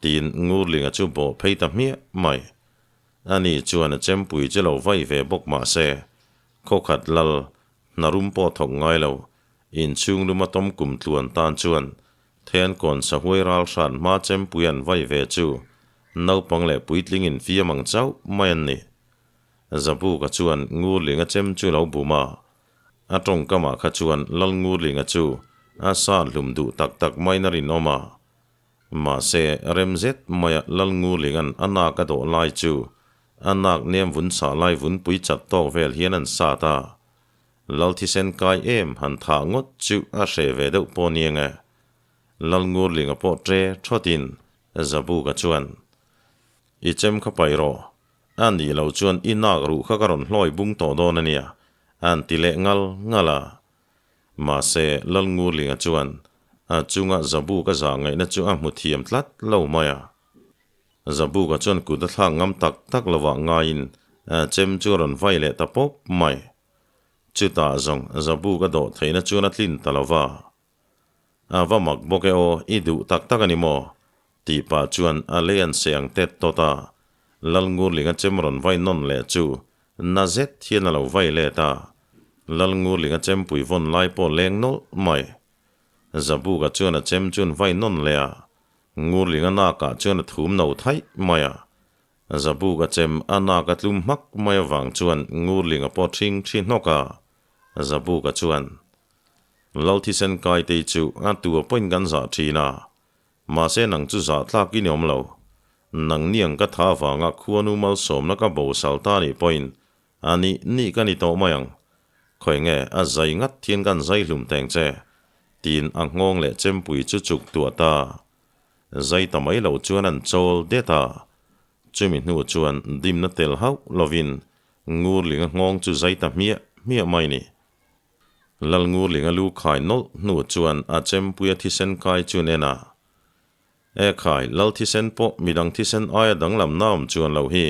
tiin Ngurlinga chu bawh phei ta hmiah mai. Ani chuan a chempui chu lo vai ve bawk mahse, khawkhat Lal Hna rum pawh thawk ngai lo, inchhung luma tawm kum tluan tan chuan Thenkawn sahuai ral hran hma chempui an vai ve chu naupang leh puitling infiam ang chauh mai an ni. Zabuka chuan Ngurlinga chem chu lo bum a, a tawngkamah kha chuan Lal Ngurlinga chu a sat hlum duh tak tak maiin a rinawm a. Mahse, rem zet maia Lal Ngurlinga'n a nak a dawh lai chu A nak nem vun chah lai vun pui chat tawk vel hian an sat a, Lal thisen kai em han thah ngawt chu a hreh ve deuh pawh ni ang e. Lal Ngurlinga pawh ṭe ṭhawtin Zabuka chuan, I chem kha paih rawh, a nih loh chuan i nak ruh kha ka rawn hlawi bung tawh dawn a nia, a'n ti leh ngal ngal a. Mahse, Lal Ngurlinga chuan a chunga Zabuka zah ngaihna chu a hmu thiam tlat lo mai a. Zabuka chuan kut a thlak ngam tak tak lovah ngaiin chem chu a rawn vai leh ta pawp mai. Chutah zawng Zabuka dawh theihna chuan a tlin ta lova. A va mak bawk e aw, i duh tak tak a ni maw? tih pah chuan a lei an seh ang tet tawt a. Lalngurlinga chem rawn vai nawn leh chu na zet hian a lo vai let a. Lalngurlinga chempui vawn lai pawh leng nawlh mai. Zabuka chuan a chem chuan vai nawn leh a. Ngurlinga nakah chuan a thum no thaih mai a, Zabuka chem a nak a tlum hmak mai avang chuan Ngurlinga pawh ṭhing ṭhi hnawk a, Zabuka chuan, Lal thisen kaitei chu a tu a pawhin kan zah ṭhin a, mahse nang chu zah tlak i ni awm lo. Nang niang ka tha avanga khuanu malsawmna ka bosal ta nih pawhin a nih nih ka ni tawh mai ang. Khawi nge a zai ngat thian kan zai hlum teng che? Tiin a nghawng leh chempui chu chuk tuah ta. Zai ta mai lo chuan an chawl det a. Chumi hnu chuan dimna tel hauh lovin Ngurlinga nghawng chu zai ta hmiah hmiah mai ni. Lal Ngurlinga lu khai nawlh hnu chuan a chempuia thisen kai chu an en a. E khai, lal thisen pawh midang thisen aia danglam na awm chuan loh hi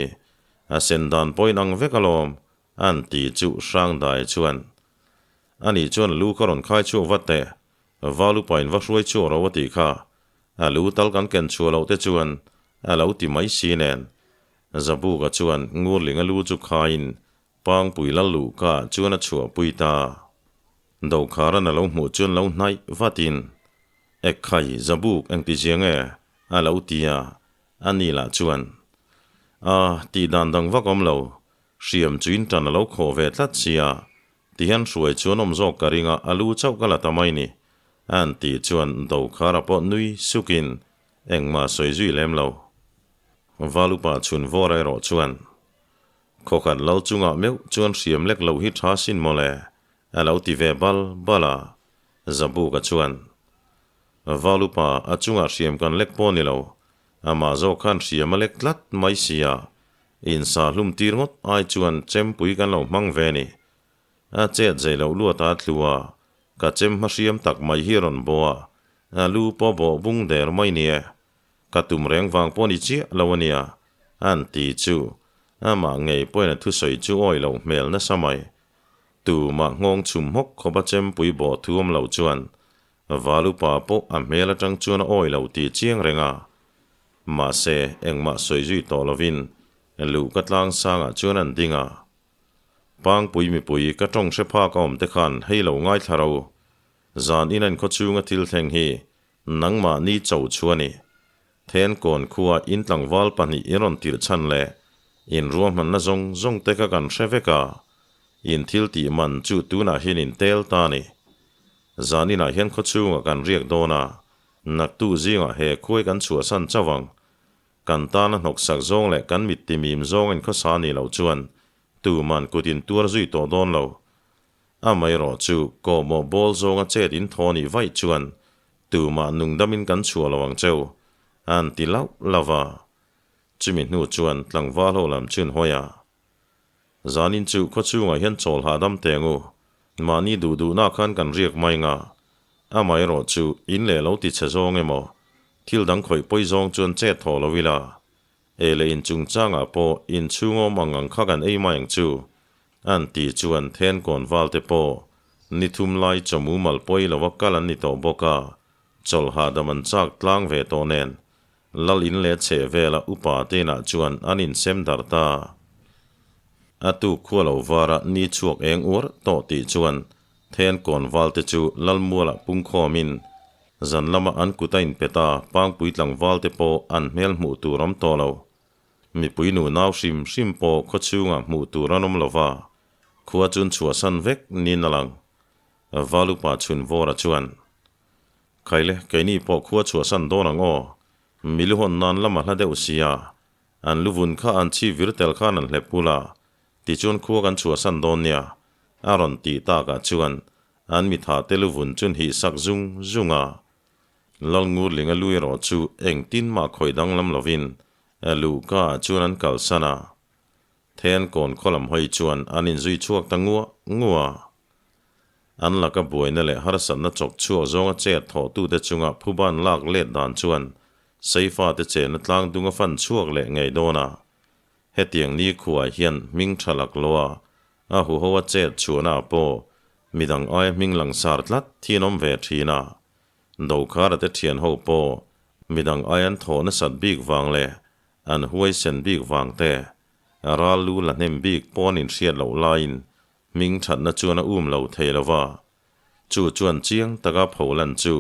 a sen dan pawhin ang vek alawm, an ti chu Hrangdai chuan. Ani chuan lu ka rawn khai chhuak vat teh, Valupain va hruai chhuak ro a tih kha, a lu tal kan ken chhuah loh te chuan a lo ti mai si nen. Zabuka chuan Ngurlinga lu chu khaiin Pangpui lal luhka chuan a chhuahpui ta. Dokharan a lo hmuh chuan lo hnaih vatin, Ekhai, Zabuk engti zia nge? a lo ti a, a ni lah chuan, A, tih dan dang vak awm lo, hriam chu in tan a lo khawh ve tlat sia. Tihian hruai chu an awm zawk ka ring a, a lu chauh ka la ta mai ni. A'n tih chuan Dokhara pawh nui sukin engmah sawi zui lem lo. Valupa chhun vawr erawh chuan, Khawkhat lal chungah meuh chuan hriam lek loh hi tha sin mawle, a lo ti ve bal bal a. Zabuka chuan, Valupa a chungah hriam kan lek pawh ni lo, amah zawk khan hriam a lek tlat mai sia, insa hlum tir ngawt ai chuan chempui kan lo hmang ve ni. A chet zei loh luat a tlu a, ka chem hma hriam tak mai hi a rawn baw a, a lu pawh bawh bung der mai nia. Ka tum reng vang pawh ni chiah lo a nia, a'n ti chu. Amah ngei pawhin a thusawi chu awi loh hmel nasa mai. Tumah nghawng chhum hawk khawp a chempui bawh thu awm lo chuan Valupa pawh a hmel atang chuan a awi lo tih chiang reng a. Mahse, engmah sawi zui tawh lovin luhka tlang sangah chuan an ding a. Pangpui mipui ka tawng hre phak a awm te khan hei lo ngaithla ro. Zan in an khaw chhunga thil thleng hi nangmah ni cho chu a ni. Thenkawn khua in tlangval pahnih in rawn tirh chhan leh in ruahmanna zawng zawng te kha kan hre vek a, in thil tih man chu tunah hian in tel ta a ni. Zan inah hian khaw chhungah kan riak dawn a, naktu zingah he khuai kan chhuahsan chauh ang. Kan tana hnawksak zawng leh kan mit timim zawng in khawsa nih loh chuan tuman kut in tuar zui tawh dawn lo. Amaherawh chu kawhmawh bawl zawnga chet in thaw nih vaih chuan tumah nungdam in kan chhuah lo ang cheu, an ti lauh lauh a. Chumi hnu chuan tlangval ho lam chun hawi a. Zanin chu khawchhungah hian chawl hahdam teng u, mahni duh duhna khan kan riak mai nga. Amaherawh chu in leh lo ti chhe zawng emaw, thil dang khawih pawi zawng chuan chet thaw lo ila. Ei leh in chungchangah pawh inchhung awm ang ang kha kan ei mai ang chu, an ti chuan Thenkawn valte pawh ni thum lai chaw mumal pawi lova kal an ni tawh bawk a, chawlh hahdam an chak tlang ve tawh nen Lal in leh chheh vela upa te inah chuan an insem darh ta. A tuk khua lo vara ni chhuak eng uar tawh tih chuan Thenkawn valte chu Lal mualah pungkhawmin zan lama an kut a inpe ta, Pangpui tlangvalte pawh an hmel hmuh tur awm tawh lo. Mipui nu nau hrim hrim pawh khaw chhungah hmuh tur an awm lo va, khua chun chhuahsan vek niin a lang. Valupa Chhunvawra chuan, Khaile, keini pawh khua chhuahsan dawn ang aw. Milu hawn nan lam a hla deuh sia, an luvun kha an chhi vir tel khan an hlep ula, tichuan khua kan chhuahsan dawn nia, a rawn tih takah chuan an mitha te luvun chun hih sak zung zung a. Lalngurlinga lu erawh chu engtin mah khawi danglam lovin luhka ah chuan an kalsan a. Thenkawn khaw lam hawi chuan an inzui chhuak ta nguah nguah a. An laka buaina leh harsatna chawk chhuak zawnga chet thawhtute chunga phuban lak let dan chuan Seifate chenna tlang dung a fan chhuak leh ngei dawn a. Hetiang nikhuaah hian hming tha lak loa a huho a chet chhuahnaah pawh midang aia hming langsar tlat hi an awm ve thin a. Dokhara te thian ho pawh midang aia an thawh nasat bik vang leh an huaisen bik vang te, ral lu la hnem bik pawh an inhriat loh laiin Hming thatna chuan a um lo thei lo va, chu chuan chiang taka pholan chu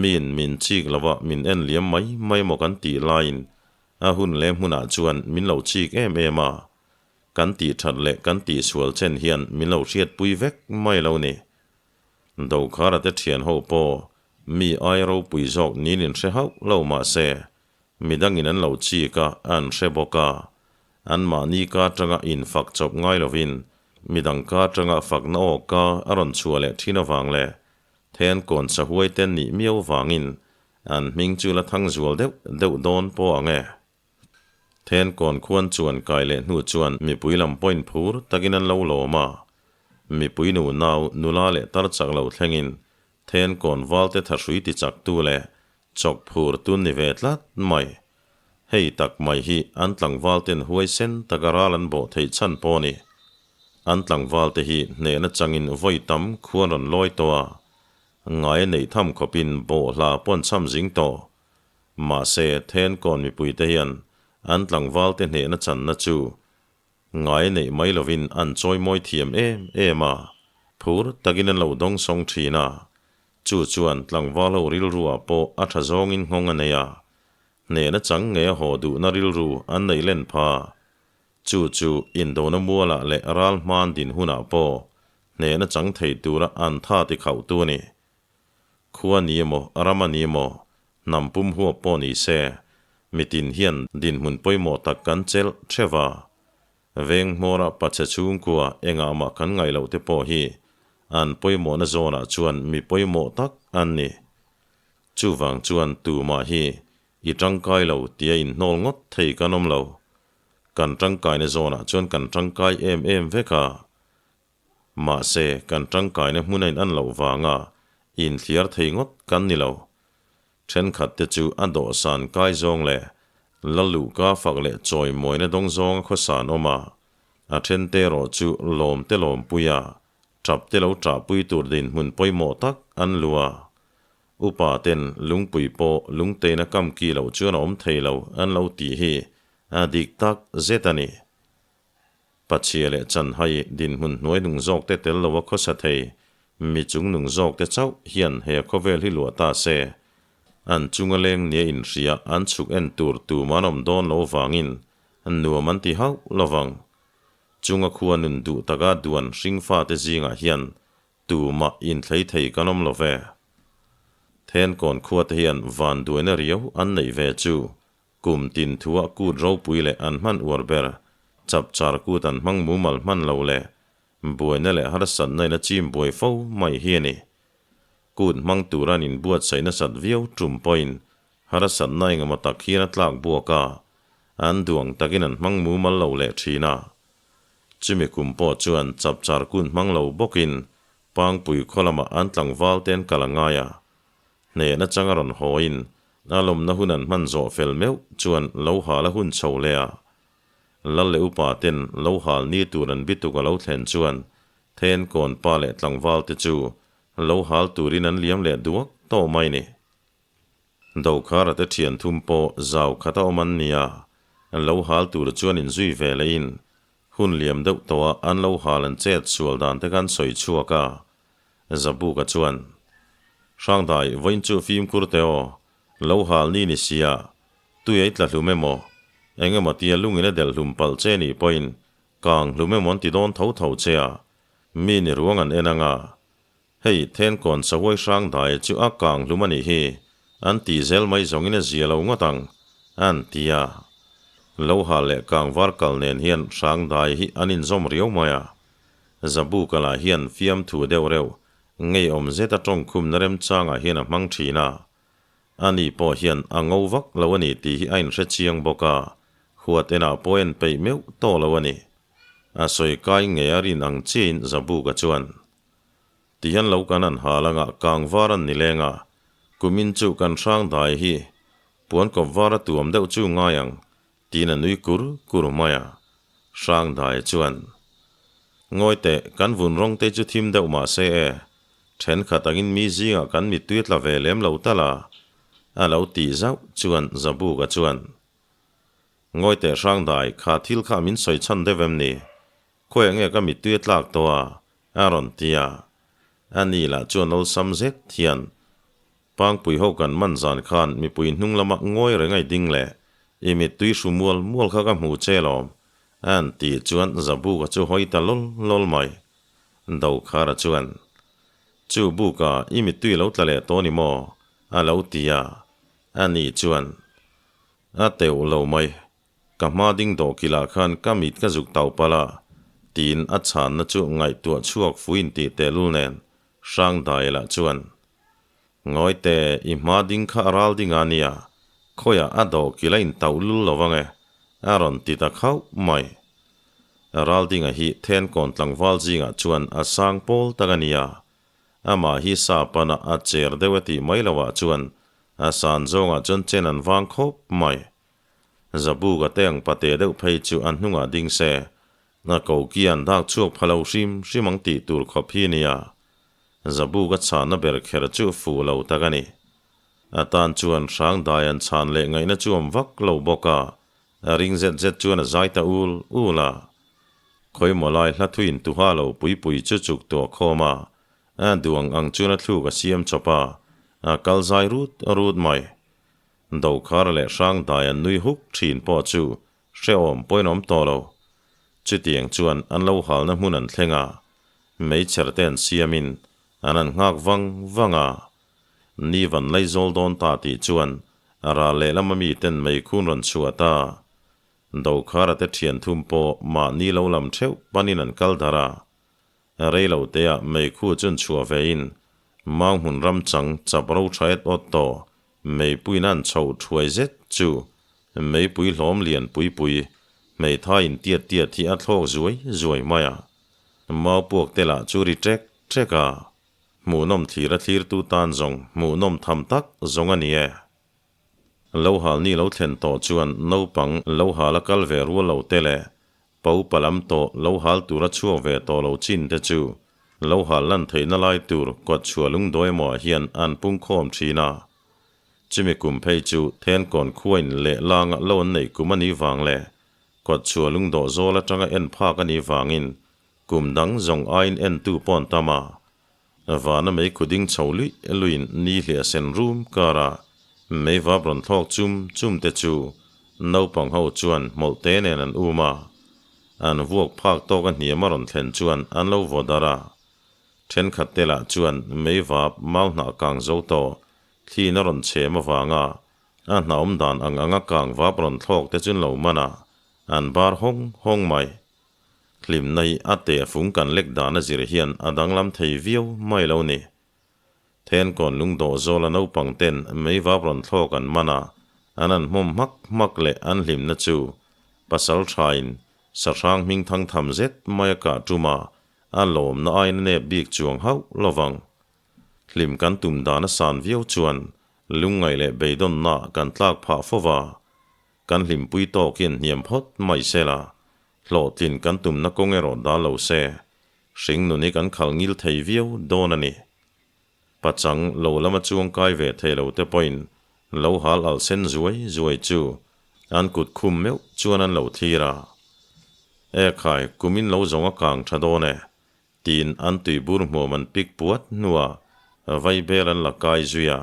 min min chik lo va min en liam mai mai maw kan tih laiin a hun leh hmunah chuan min lo chik em em a, kan tih that leh kan tih sual chen hian min lo hriatpui vek mai lo ni. Dokhara te thian ho pawh mi ai ropui zawk niin in hre hauh lo mahse midangin an lo chik a, an hre bawk a, Anmahni ka atanga infak chawp ngai lovin midang ka atanga fakna aw ka a rawn chhuah leh thin avang leh Thenkawn sahuai te nih miau vangin an hming chu la thang zual deuh deuh dawn pawh ang e. Thenkawn khuan chuan kai leh hnu chuan mipui lam pawhin phur takin an lo lawm a, mipui nu nau nula leh tar chak lo thlengin Thenkawn valte thahrui ti chaktu leh chawk phur tun ni ve tlat mai. Hei tak mai hi an tlangval ten huaisen taka ral an bawh theih chhan pawh a ni. An tlangval te hi hnehna changin vawi tam khuan rawn lawi tawh a, ngai a neih tham khawpin bawhhla pawh an cham zing tawh. Mahse, Thenkawn mipui te hian an tlangval te hnehna channa chu Ngai neih mai lovin an chawimawi thiam em em a, phur takin an lo dawngsawng thin a. Chu chuan tlangval ho rilruah pawh a tha zawngin nghawng a nei a, hnehna chang ngei a haw duhna rilru an neih len pha. Chu chu indona mualah leh ral hman din hunah pawh. Hnehna chang thei tura an tha ti khauhtu a ni. Khua ni emaw, ram a ni emaw, hnam pum huap pawh ni se, mitin hian dinhmun pawimawh tak kan chelh theuh a. Veng hmawra pachhe chhungkua engah mah kan ngaih loh te pawh hi an pawimawhna zawnah chuan mi pawimawh tak an ni. Chuvang chuan tumah hi i tangkai lo tia inhnawl ngawt thei kan awm lo. Kan tangkaina zawnah chuan kan tangkai em em vek a. Mahse, kan tangkaina hmun a in an loh vanga inthliar thei ngawt kan ni lo. Thenkhat te chu a dawhsan kai zawng leh la luhka fak leh chawimawina dawng zawnga khawsan awm a, a then te erawh chu lawm te lawmpui a, tap te lo ṭahpui tur dinhmun pawimawh tak an lu a. Upa ten lungpui pawh lungteina kam ki loh chuan a awm thei lo an lo tih hi a dik tak zet a ni. Pachhia leh chanhai dinhmun hnuai nung zawk te tel loa khawsa thei mi chung nung zawk te chauh hian he khawvel hi luah ta se. An chunga leng nia inhria an chhuk en tur tuman awm dawn lo vangin nuam an ti hauh lovang. Chunga khua nun duh taka duan hringfa te zingah hian Tumah inthlei thei kan awm lo ve. Thenkawn khuate hian vanduaina riau an neih ve chu kum tin thuah kut ropui leh an hman uar ber, chapchar kut an hmang mumal hman lo leh buaina leh harsatna in a chim buai fo mai hi a ni. Kut hmang tura an inbuatsaih nasat viau tum pawhin harsatna engemaw tak hian a tlak buak a, an duang takin an hmang mumal lo leh thin a. Chumi kum pawh chuan chapchar kun hmang lo bawkin Pangpui khaw lamah an tlangval te an kal a ngai a. Hnehna changa rawn hawiin a lawmna hun an hman zawh fel meuh chuan lo hal a hun chho leh a. Lal leh upa ten lo hal ni tur an bituk a lo thlen chuan Thenkawn pa leh tlangval te chu lo hal turin an liam leh duak tawh mai ni. Dokhara te thian thum pawh zau khat a awm an ni a, lo hal tur chuan inzui ve lehin hun liam deuh tawhah an lo hal an chet sual dan te khan sawi chhuak a. Zabuka chuan, Hrangdai, vawiin chu fimkhur teh aw, lo hal ni ni sia, tui ei tla hlum emaw, eng emaw tia lungin a delh hlum palh che nih pawhin kang hlum emaw an ti dawn tho tho che a, mi ni ruang an en ang a, Hei, Thenkawn sahuai hrang dai chu a kang hlum a nih hi, an ti zel mai zawngin a zia lo ngawt ang, an ti a. Loha leh kangvar kal nen hian hrang dai hi an inzawm riau mai a. Zabuka lah hian fiamthu deuh reuh, ngeiawm zeta tawngkhumna remchangah hian a hmang thin a. Ani pawh hian a ngo vak lo a ni tih hi a inhre chiang bawk a, huat enah pawh en peih meuh tawh lo a ni. A sawi kai ngei a rin ang chiahin Zabuka chuan, Tihian lo kan an hal anga kang var an ni leng a, kumin chu kan hrang dai hi puan kawp var a tuam deuh chu ngai ang tiin a nui kur kur mai a. Hrang dai chuan, Ngawi teh, kan vun rawng te chu thim deuh mah se e, thenkhat angin mi zingah kan mittui a tla ve lem lo tal a, a lo tih zauh chuan Zabuka chuan, Ngawi teh hrang dai, kha thil kha min sawi chhan deuh em ni? Khawiah nge ka mittui a tlak tawh a? a rawn ti a. A ni lah chuan awlsam zet hian, Pangpui ho kan man zan khan mipui hnung lama ngawi reng a i ding leh i mittui hru mual mual kha ka hmu che lawm, a'n tih chuan Zabuka chu hawi ta lawl lawl mai. Dokhara chuan, Chu Buka, i mittui lo tla leh tawh ni maw? a lo ti a. A ni chuan, A teuh lo mai. Ka hma ding dawh kilah khan ka mit ka zuk tau palh a, tiin a chhanna chu ngaihtuah chhuak fuin tih tehlul nen Hrangdai lah chuan, Ngawi te, i hma ding kha a ral ding a nia, khawiah a dawh kil a intauh lul lo vang e, a rawn ti ta khauh mai. Raldinga hi Thenkawn tlangval zingah chuan a sang pawl tak a nia, amah hi sa pana a cher deuh e tih mai loah chuan a san zawngah chuan chen an vang khawp mai. Zabuka te ang pate deuh phei chu an hnungah ding se, a koki an dak chhuak pha lo hrim hrim ang tih tur khawp hi nia. Zabuka chhanna ber kher chu fuh lo tak a ni. A tan chuan hrang dai an chhan leh ngaihna chu awm vak lo bawk a, a ring zet zet chuan a zai ta ul ul a. Khawimaw lai hla thuin tuha lo pui pui chu chuk tuah khawm a, a duang ang chuan a thluk a siam chawp a, a kal zai rut rut mai. Dokhar leh Hrangdai an nui huk thin pawh chu hrehawm pawhin awm tawh lo. Chutiang chuan an lo halna hmun an thleng a. Meichher te an siamin an han nghak vang vang a. Ni van laizawl dawn ta tih chuan ral lehlam a miten meikhun rawn chhuah ta. Dokhara te thian thum pawh mahni lo lam theuh panin an kal darh a. Rei lo teah meikhu chun chhuah vein mau hmun ram chang chap ro tha et awt tawh meipuiin an chhoh thuai zet chu meipui hlawm lian pui pui hmeithai in tiat tiat hi a thlawk zuai zuai mai a. Mau puak te lah chu ri ṭek ṭek a. Hmuhnawm thlir a thlirtu tan zawng hmuhnawm tham tak zawng a ni e. Lo hal ni lo thlen tawh chuan naupang lo hal a kal ve rual lo te leh pa upa lam tawh lo hal tur a chhuak ve tawh lo chin te chu lo hal lan theihna lai tur kawtchhuah lungdawi emaw ah hian an pungkhawm thin a. Chumi kum phei chu Thenkawn khuain leh langa lo an neih kum a nih vang leh kawtchhuah lungdawh zawl atanga en phak a nih vangin kum dang zawng aiin entu pawh an tam a. Vana mei khu ding chho luih luiin ni hliah sen rum kara mei vap rawn thlawk chum chum te chu naupang ho chuan hmawlh te nen an um a. An vuak phak tawk a hniam a rawn thlen chuan an lo vaw darh a. Thenkhat te lah chuan mei vap mau hnah kang zo tawh thliin a rawn chhem avanga a hna awm dan ang anga kang vap rawn thlawk te chu an lo man a, an bar hawng hawng mai. Hlimna hi a teh fung kan lek dan a zir hian a danglam thei viau mai lo ni. Thenkawn lungdawh zawla naupang ten meivap rawn thlawk an man a, an an hmawm hmak hmak leh an hlimna chu pasal thain sahrang hming thang tham zet mai a kah tum a, a lawmna aiin a nep bik chuang hauh lovang. Hlim kan tum dan a san viau chuan lungngaih leh beidawnna kan tlak phah fo va, Kan hlimpui tawk hian hniam phawt mai se la, hlawhtlin kan tumna kawng erawh dal lo se, hringnun hi kan khal ngil thei viau dawn a ni. Pachang lo lama chuang kai ve thei lo te pawhin lo hal alh sen zuai zuai chu an kut khum meuh chuan an lo thlir a. E khai, kumin lo zawng a kang tha dawn e, tiin an tuibur hmuam an pik puat hnuah vaibel an la kai zui a.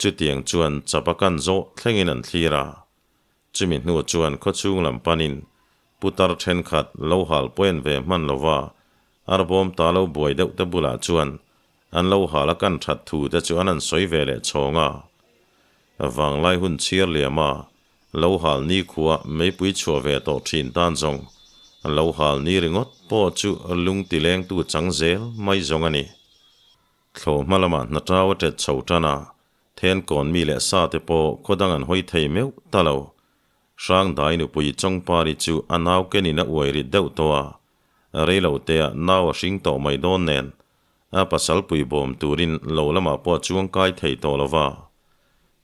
Chutiang chuan chapa kan zawh thlengin an thlir a. Chumi hnu chuan khawchhung lam panin putar thenkhat lo hal pawi an ve hman lova, arbawm ta lo buai deuh te bulah chuan an lo hal a kan that thu te chu an han sawi ve leh chhawng a. Vanglai hun chhir liam a, lo hal nikhua meipui chhuah ve tawh thin tan zawng lo hal ni ringawt pawh chu lung tilengtu chang zel mai zawng a ni. Thlo hma lamah hna tau a ṭet chho ṭan a, Thenkawn mi leh sa te pawh khaw dang an hawi thei meuh ta lo. Hrangdai nupui Chawngpari chu a nau kenin a uai rit deuh tawh a, rei lo teah nau a hring tawh mai dawn nen, a pasal pui bawm turin lo lamah pawh a chuang kai thei tawh lo va.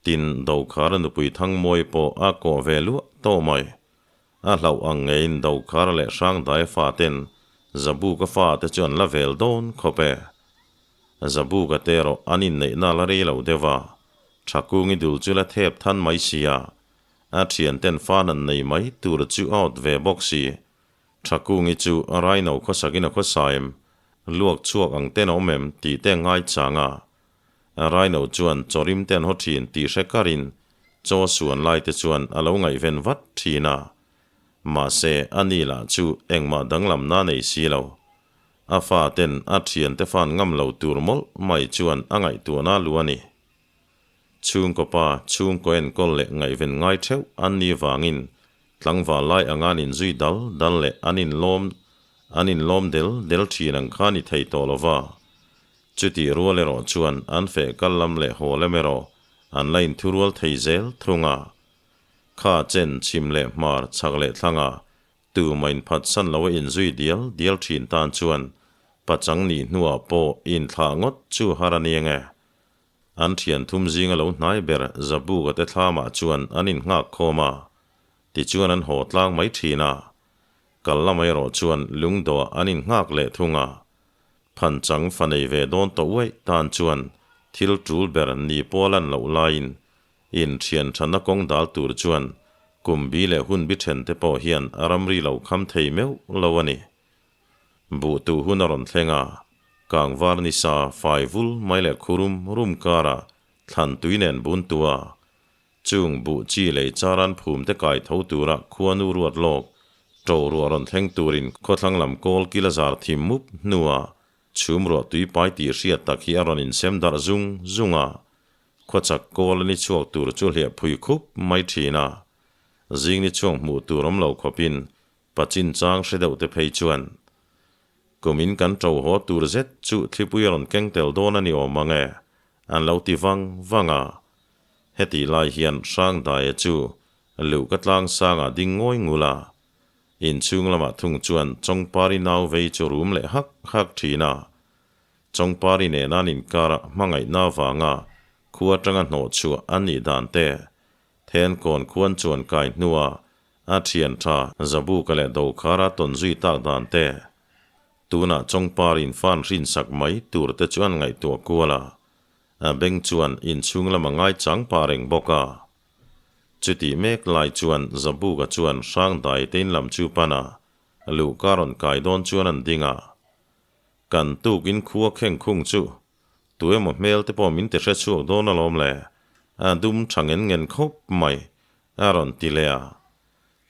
Tin, Dokhara nupui Thangmawi pawh a kawh ve luah tawh mai. A hlauh ang ngeiin Dokhara leh Hrangdai faten Zabuka fate chu an la vel dawn khawp e. Zabuka te erawh an inneihna la rei lo deuh a, Thakungi dul chu la thep than mai si a, a thianten fan an nei mai tur chu a awt ve bawk si. Thakungi chu Raino khawsakin a khawsa em, luak chhuak ang ten a awm em tih te a ngai chang a. Raino chuan chawrim te an haw thin tih hre karin chaw suan lai te chuan a lo ngaihven vat thin a. Mahse, a ni lah chu engmah danglamna nei si lo. A fa ten a thiante fan ngam lo tur mawlh mai chuan a ngaihtuahna lu a ni. Chhungkaw pa, chhungkaw enkawl leh ngaihven ngai theuh an ni vangin tlangval lai anga an inzui dal dal leh an inlawm an inlawm del del thin ang kha ni thei tawh lo va. Chutih rual erawh chuan an feh kal lam leh haw lem erawh an la inthurual thei zel thung a. Kha chen chhim leh hmar chhak leh thlanga Tuma inphatsan lo a inzui dial dial thin tan chuan pachang nih hnuah pawh inthlah ngawt chu har a ni ange. An thian thum zinga lo hnai ber Zabuka te thlamah chuan an innghak khawm a, tichuan an haw tlang mai thin a. Kal lamah erawh chuan lungdawhah an innghak leh thung a. Phanchang fa nei ve dawn tawh uaih tan chuan thil tul ber ni pawh a lan loh laiin Inthian thanna kawng dal tur chuan kum bi leh hun bi then te pawh hian a ramri lo kham thei meuh lo a ni. Buh tuh hun a rawn thleng a, kangvar ni sa fai vul mai leh khurum rum karah thlan tui nen bun tu a, chung buh chi lei charan phum te kai tho tura khuanu ruat lawk. Ṭo ruah rawn thleng turin khawthlang lam kawl kil a zar thim mup hnuah chhum ruah tui pai tih hriat tak hi a rawn insem darh zung zung a, khawchak kawl a ni chhuak tur chu hliah phui khup mai ṭhin a. Zing ni chhuak hmuh tur awm lo khawpin pa chinchang hre deuh te phei chuan kumin kan ṭo haw tur zet chu thlipui a rawn keng tel dawn a ni awm ang e, an lo ti vang vang a. Hetih lai hian Hrangdaia chu Luhka tlang sangah ding ngawi ngul a, inchhung lamah thung chuan Chawngpari nau vei chu rum leh hak hak thin a. Chawngpari nena an inkara hmangaihna avanga khua atanga hnawh chhuah an nih dan te, Thenkawn khuan chuan kai hnua a thian tha Zabuka leh Dokhara tawn zui tak dan te, tunah Chawngpari'n fan hrinsak mai tur te chu an ngaihtuah kual a, a beng chuan inchhung lama ngaichang pah reng bawk a. Chutih mek lai chuan Zabuka chuan Hrangdai te in lam chu pan a, luhka rawn kai dawn chuan an ding a. Kan tuk in khua kheng khung chu tu emaw hmel te pawh min ti hre chhuak dawn alawm le, a dum tha ngen ngen khawp mai, a rawn ti leh a.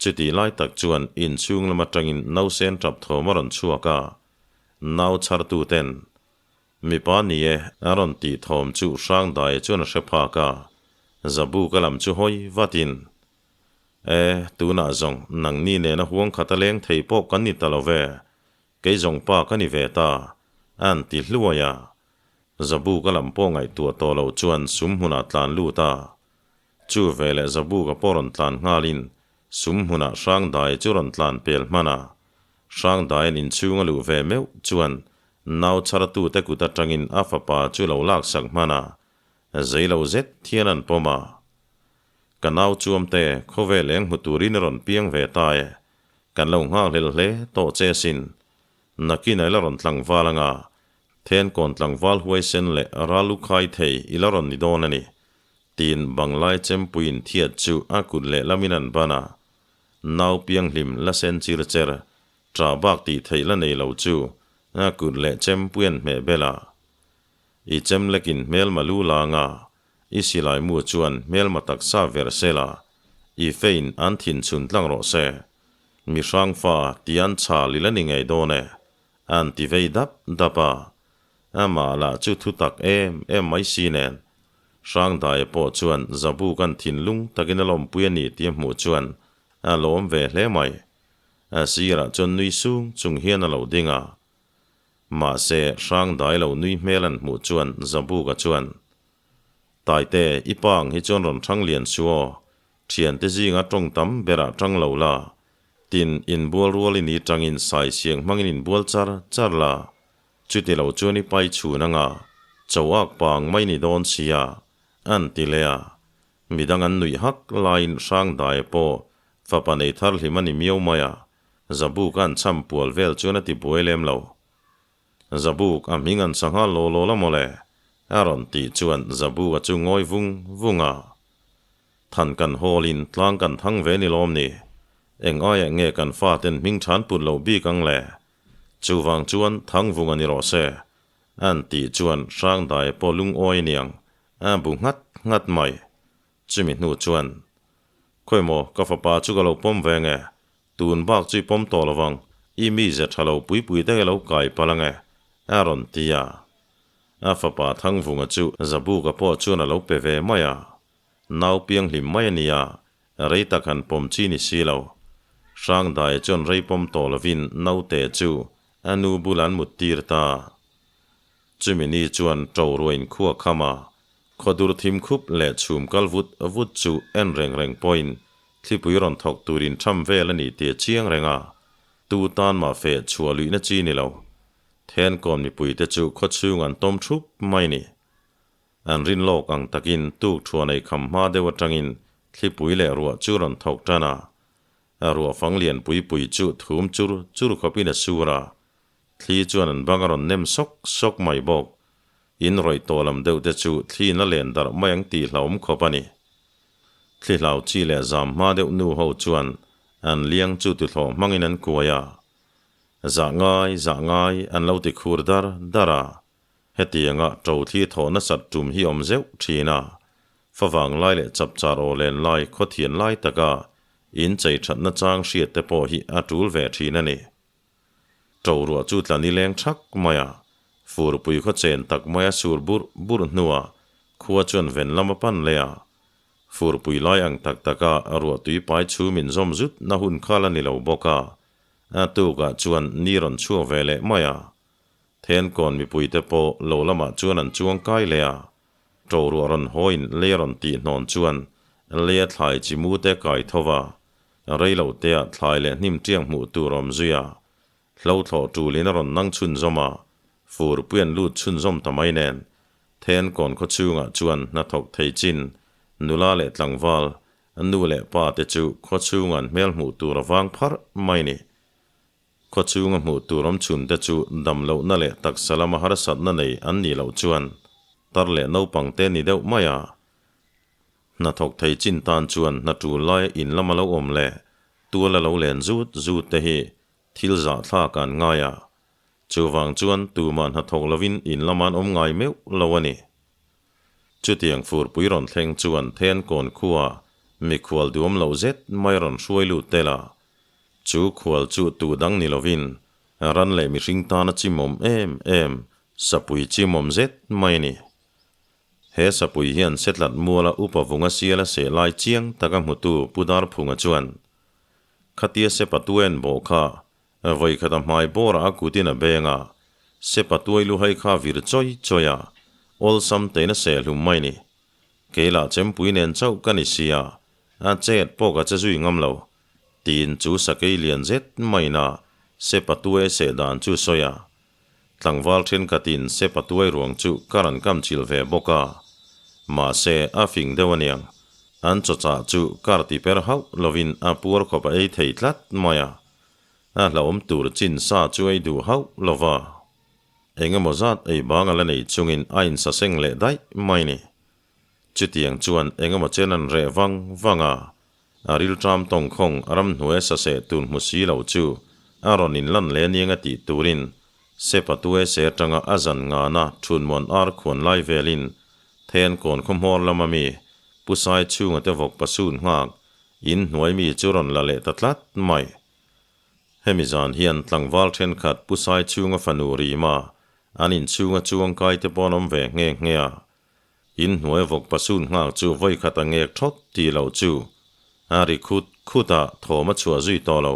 Chutih lai tak chuan inchhung lam atangin nausen tap thawm a rawn chhuak a, nau chhartu ten Mipa ni e, a rawn tih thawm chu Hrangdaia chuan a hre phak a, Zabuka lam chu hawi vatin, E, tunah zawng nangni nena huang khat a leng thei pawh kan ni ta lo ve, kei zawng pa ka ni ve ta, a'n ti hluai a. Zabuka lam pawh ngaihtuah tawh lo chuan sum hmunah tlan lut a. Chu veleh Zabuka pawh rawn tlan nghalin sum hmunah Hrangdaia chu rawn tlan pel hman a. Hrangdaia'n inchhung a luh ve meuh chuan nau chhartute kut atangin a fapa chu lo laksak hman a, zei lo zet hian an pawm a. Ka nau chuamte khawvel eng hmu turin a rawn piang ve ta e, kan lo nghakhlel hle tawh che sin. Nakinah i la rawn tlangval anga, thenkawn tlangval huaisen leh ral lu khai thei i la rawn ni dawn a ni, tiin banglai chempuiin thiat chu a kut lehlamin an ban a. Nau pianghlim la sen chir cher, ṭah bak tih theih la nei lo chu a kut leh chempui an hmeh bel a. I chem lekin hmelma lu la anga, i silai mu chuan hmelma taksa ver se la, i fein an thin chhun tlang rawh se. Mi hrang fa ti an chhal i la ni ngei dawn e, an ti vei dap dap a. Amah lah chu thu tak em em mai si nen, Hrangdaia pawh chuan Zabu kan thinlung takin a lawmpui a ni tih a hmuh chuan a lawm ve hle mai. A sirah chuan nui sung chung hian a lo ding a. Mahse, Hrangdai lo nui hmel an hmuh chuan Zabuka chuan, Taite, i pa ang hi chuan rawn hrang lian su aw, thiante zinga tawng tam berah tang lo la, tin inbual rual i ni tangin saisiang hmangin inbual char char la, Chuti lo chuan i pai chhun anga cho ak pang mai ni dawn sia, an ti leh a. Midang an nuih hak laiin Hrangdaia pawh fapa nei thar hlim a ni miau mai a, Zabuk a an cham pual vel chuan a ti buai lem lo. Zabuk a hming an sa nghal law law la mawle, a rawn tih chuan Zabuk a chu ngawi vung vung a. Than kan hawlin tlang kan thang ve ni lawm ni? Eng aiah nge kan faten hming than put lo bik ang le? Chuvang chuan Thangvung a ni rawh se, an tih chuan Hrangdai pawh lungawi aniang a bu nghat nghat mai. Chumi hnu chuan, Khawimaw ka fapa chu ka lo pawm ve nge, tun bak chu i pawm tawh lo vang, i mize tha lo pui pui te ka lo kai palh ange, a rawn ti a. A fapa Thangvunga chu Zabuka pawh chuan a lo pe ve mai a. Nau pianghlim mai a nia, Rei tak han pawm chi ni si lo. Hrangdaia chuan rei pawm tawh lovin naute chu a nu bulah an mut tir ta. Chumi ni chuan ṭo ruain khua kham a, khawdur thim khup leh chhum kal vut vut chu en reng reng pawhin thlipui rawn thawk turin ṭham vel a ni tih a chiang reng a, tu tan mah feh chhuah luihna chi ni lo. Thenkawn mipuite chu khawchhung an tawm ṭhup mai ni. An rin lawk ang takin tuk thuan ei kham hma deuh atangin thlipui leh ruah chu rawn thawk tan a. A ruah fang lian pui pui chu thum chur chur khawpin a sur a. Thli chuan an bang a rawn nem sawk sawk mai bawk. In rawih tawh lam deuh te chu thliin a len darh mai ang tih hlauhawm khawp a ni. Thli hlau chi leh zam hma deuh nu ho chuan an liang chu tuthlawh hmangin an kuai a. Zah ngai, zah ngai an lo ti khur dar dar a. Hetianga ṭo thli thawh nasat ṭum hi awm zeuh ṭhin a, favang lai leh chapchar aw len lai khawthian lai taka Inchei thatna chang hriat te pawh hi a tul ve thin a ni. Ṭo ruah chu tla nileng ṭhak mai a, furpui khaw chen tak maia sur burh burh hnuah khua chuan ven lam a pan leh a. Furpui lai ang tak taka ruahtui pai chhum inzawm zut na hun kha la ni lo bawk a, a tukah chuan ni rawn chhuak ve leh mai a. Thenkawn mipuite pawh lo lamah chuan an chuang kai leh a, ṭo ruah rawn hawiin lei a rawn tihhnawn chuan leia thlai chi mute kai tho va, Rei lo tea thlai leh hnim ṭiang hmuh tur awm zui a, hlo thlawh ṭulin a rawn nang chhunzawm a, furpui an lut chhunzawm ta mai nen, Thenkawn khaw chhungah chuan hnathawk thei chin, nula leh tlangval, nu leh pa te chu khaw chhunga an hmel hmuh tur a vang pharh mai ni. Khaw chhunga hmuh tur awm chhun te chu dam lohna leh taksa lama harsatna nei an nih loh chuan tar leh naupang te ni deuh mai a, Hnathawk thei chin tan chuan hna tul laia in lama lo awm leh tuala lo len zut zut te hi thil zahthlak an ngai a. Chuvang chuan tumah hnathawk lovin in lama an awm ngai meuh lo a ni. Chutiang furpui rawn thleng chuan Thenkawn khua mikhual duam loh zet mai rawn hruai lut tel a. Chu khual chu tu dang ni lovin ran leh mihring tana chimawm em em sapui chimawm zet mai a ni. He sapui hian Setlat muala upa vunga siala seh lai chiang taka hmutu Pu Darphunga chuan, Khatia Sepa Tuen bawh kha vawikhata hmai bawrah a kutin a beng a, Sepa Tuai luhai kha vir chawi chawi a, awlsam tein a seh hlum mai ni. Kei lah chempui nen chauh ka ni sia, a chet pawh ka che zui ngam lo, tiin chu sakei lian zet maiin a Sepa Tuai seh dan chu sawi a. Tlangval thenkhatin Sepa tuai ruang chu ka rawn kam chilh ve bawk a, mahse a fing deuh aniang. An chawchah chu kar ti per hauh lovin a puar khawp a ei thei tlat mai a, a hlauhawm tur chin sa chu ei duh hauh lo va. Eng emaw zat ei bang a la nei chungin a insaseng leh daih mai ni. Chutiang chuan eng emaw chen an reh vang vang a, A rilṭam tawngkhawng a ramhnuai saseh tun hmu si lo chu a rawn inlan leh aniang a tih turin Sepa Tuese aṭanga a zan ngana ṭhunmuan ar khuan lai velin Thenkawn khaw hmawr lama mi Pu Sai chhunga te vawk pasun nghak in hnuai mi chu rawn la leh ta tlat mai. Hemi zan hian tlangval ṭhenkhat Pu Sai chhunga fanu Rima an inchhunga chuangkai te pawh an awm ve nghe nghe a, In hnuai vawk pasun nghak chu vawi khat a ngek thawt tih loh chu a ri khut khut a, thawm a chhuah zui tawh lo.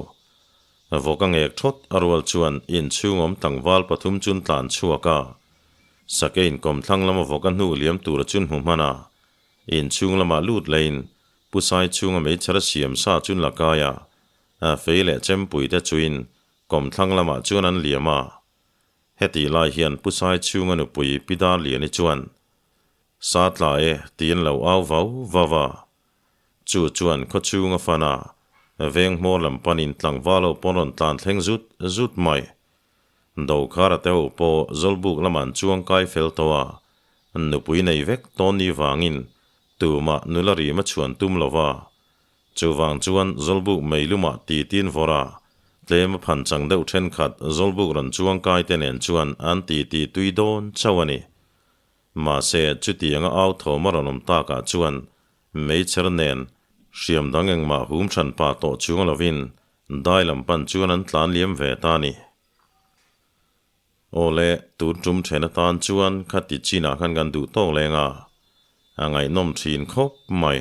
Vawk a ngek thawt a rual chuan in chhung awm tlangval pathum chun tlan chhuak a, Sakei in kawmthlang lama vawk a hnu liam tur a chun hmu hman a, in chhung lamah lut leiin Pu Sai chhunga meichher a siam sa chun la kai a, a fei leh chempui te chuin kawmthlang lamah chuan an liam a. Hetih lai hian Pu Sai chhunga nupui Pi Darliani chuan, Sa tla e, tiin lo au vau vau a. Chu chuan khaw chhunga fan a, veng hmawr lam panin tlangval ho pawn rawn tlan thleng zut zut mai. Dokhara te ho pawh Zawlbuk lamah an chuang kai fel tawh a, nupui nei vek tawn ni vangin tumah nula rima chhuan tum lo va. Chuvang chuan Zawlbuk meilumah ti tin vawrh a, tlem a phan chang deuh thenkhat Zawlbuk rawn chuang kai te nen chuan an ti ti tui dawn chauh a ni. Mahse, chutianga au thawm a rawn awm takah chuan meichher nen hriam dang engmah hum hran pah tawh chung lovin dai lam pan chuan an tlan liam ve ta a ni. Awle, tun tum then atan chuan khati chinah khan kan duh tawk leng a, a ngaihnawm thin khawp mai.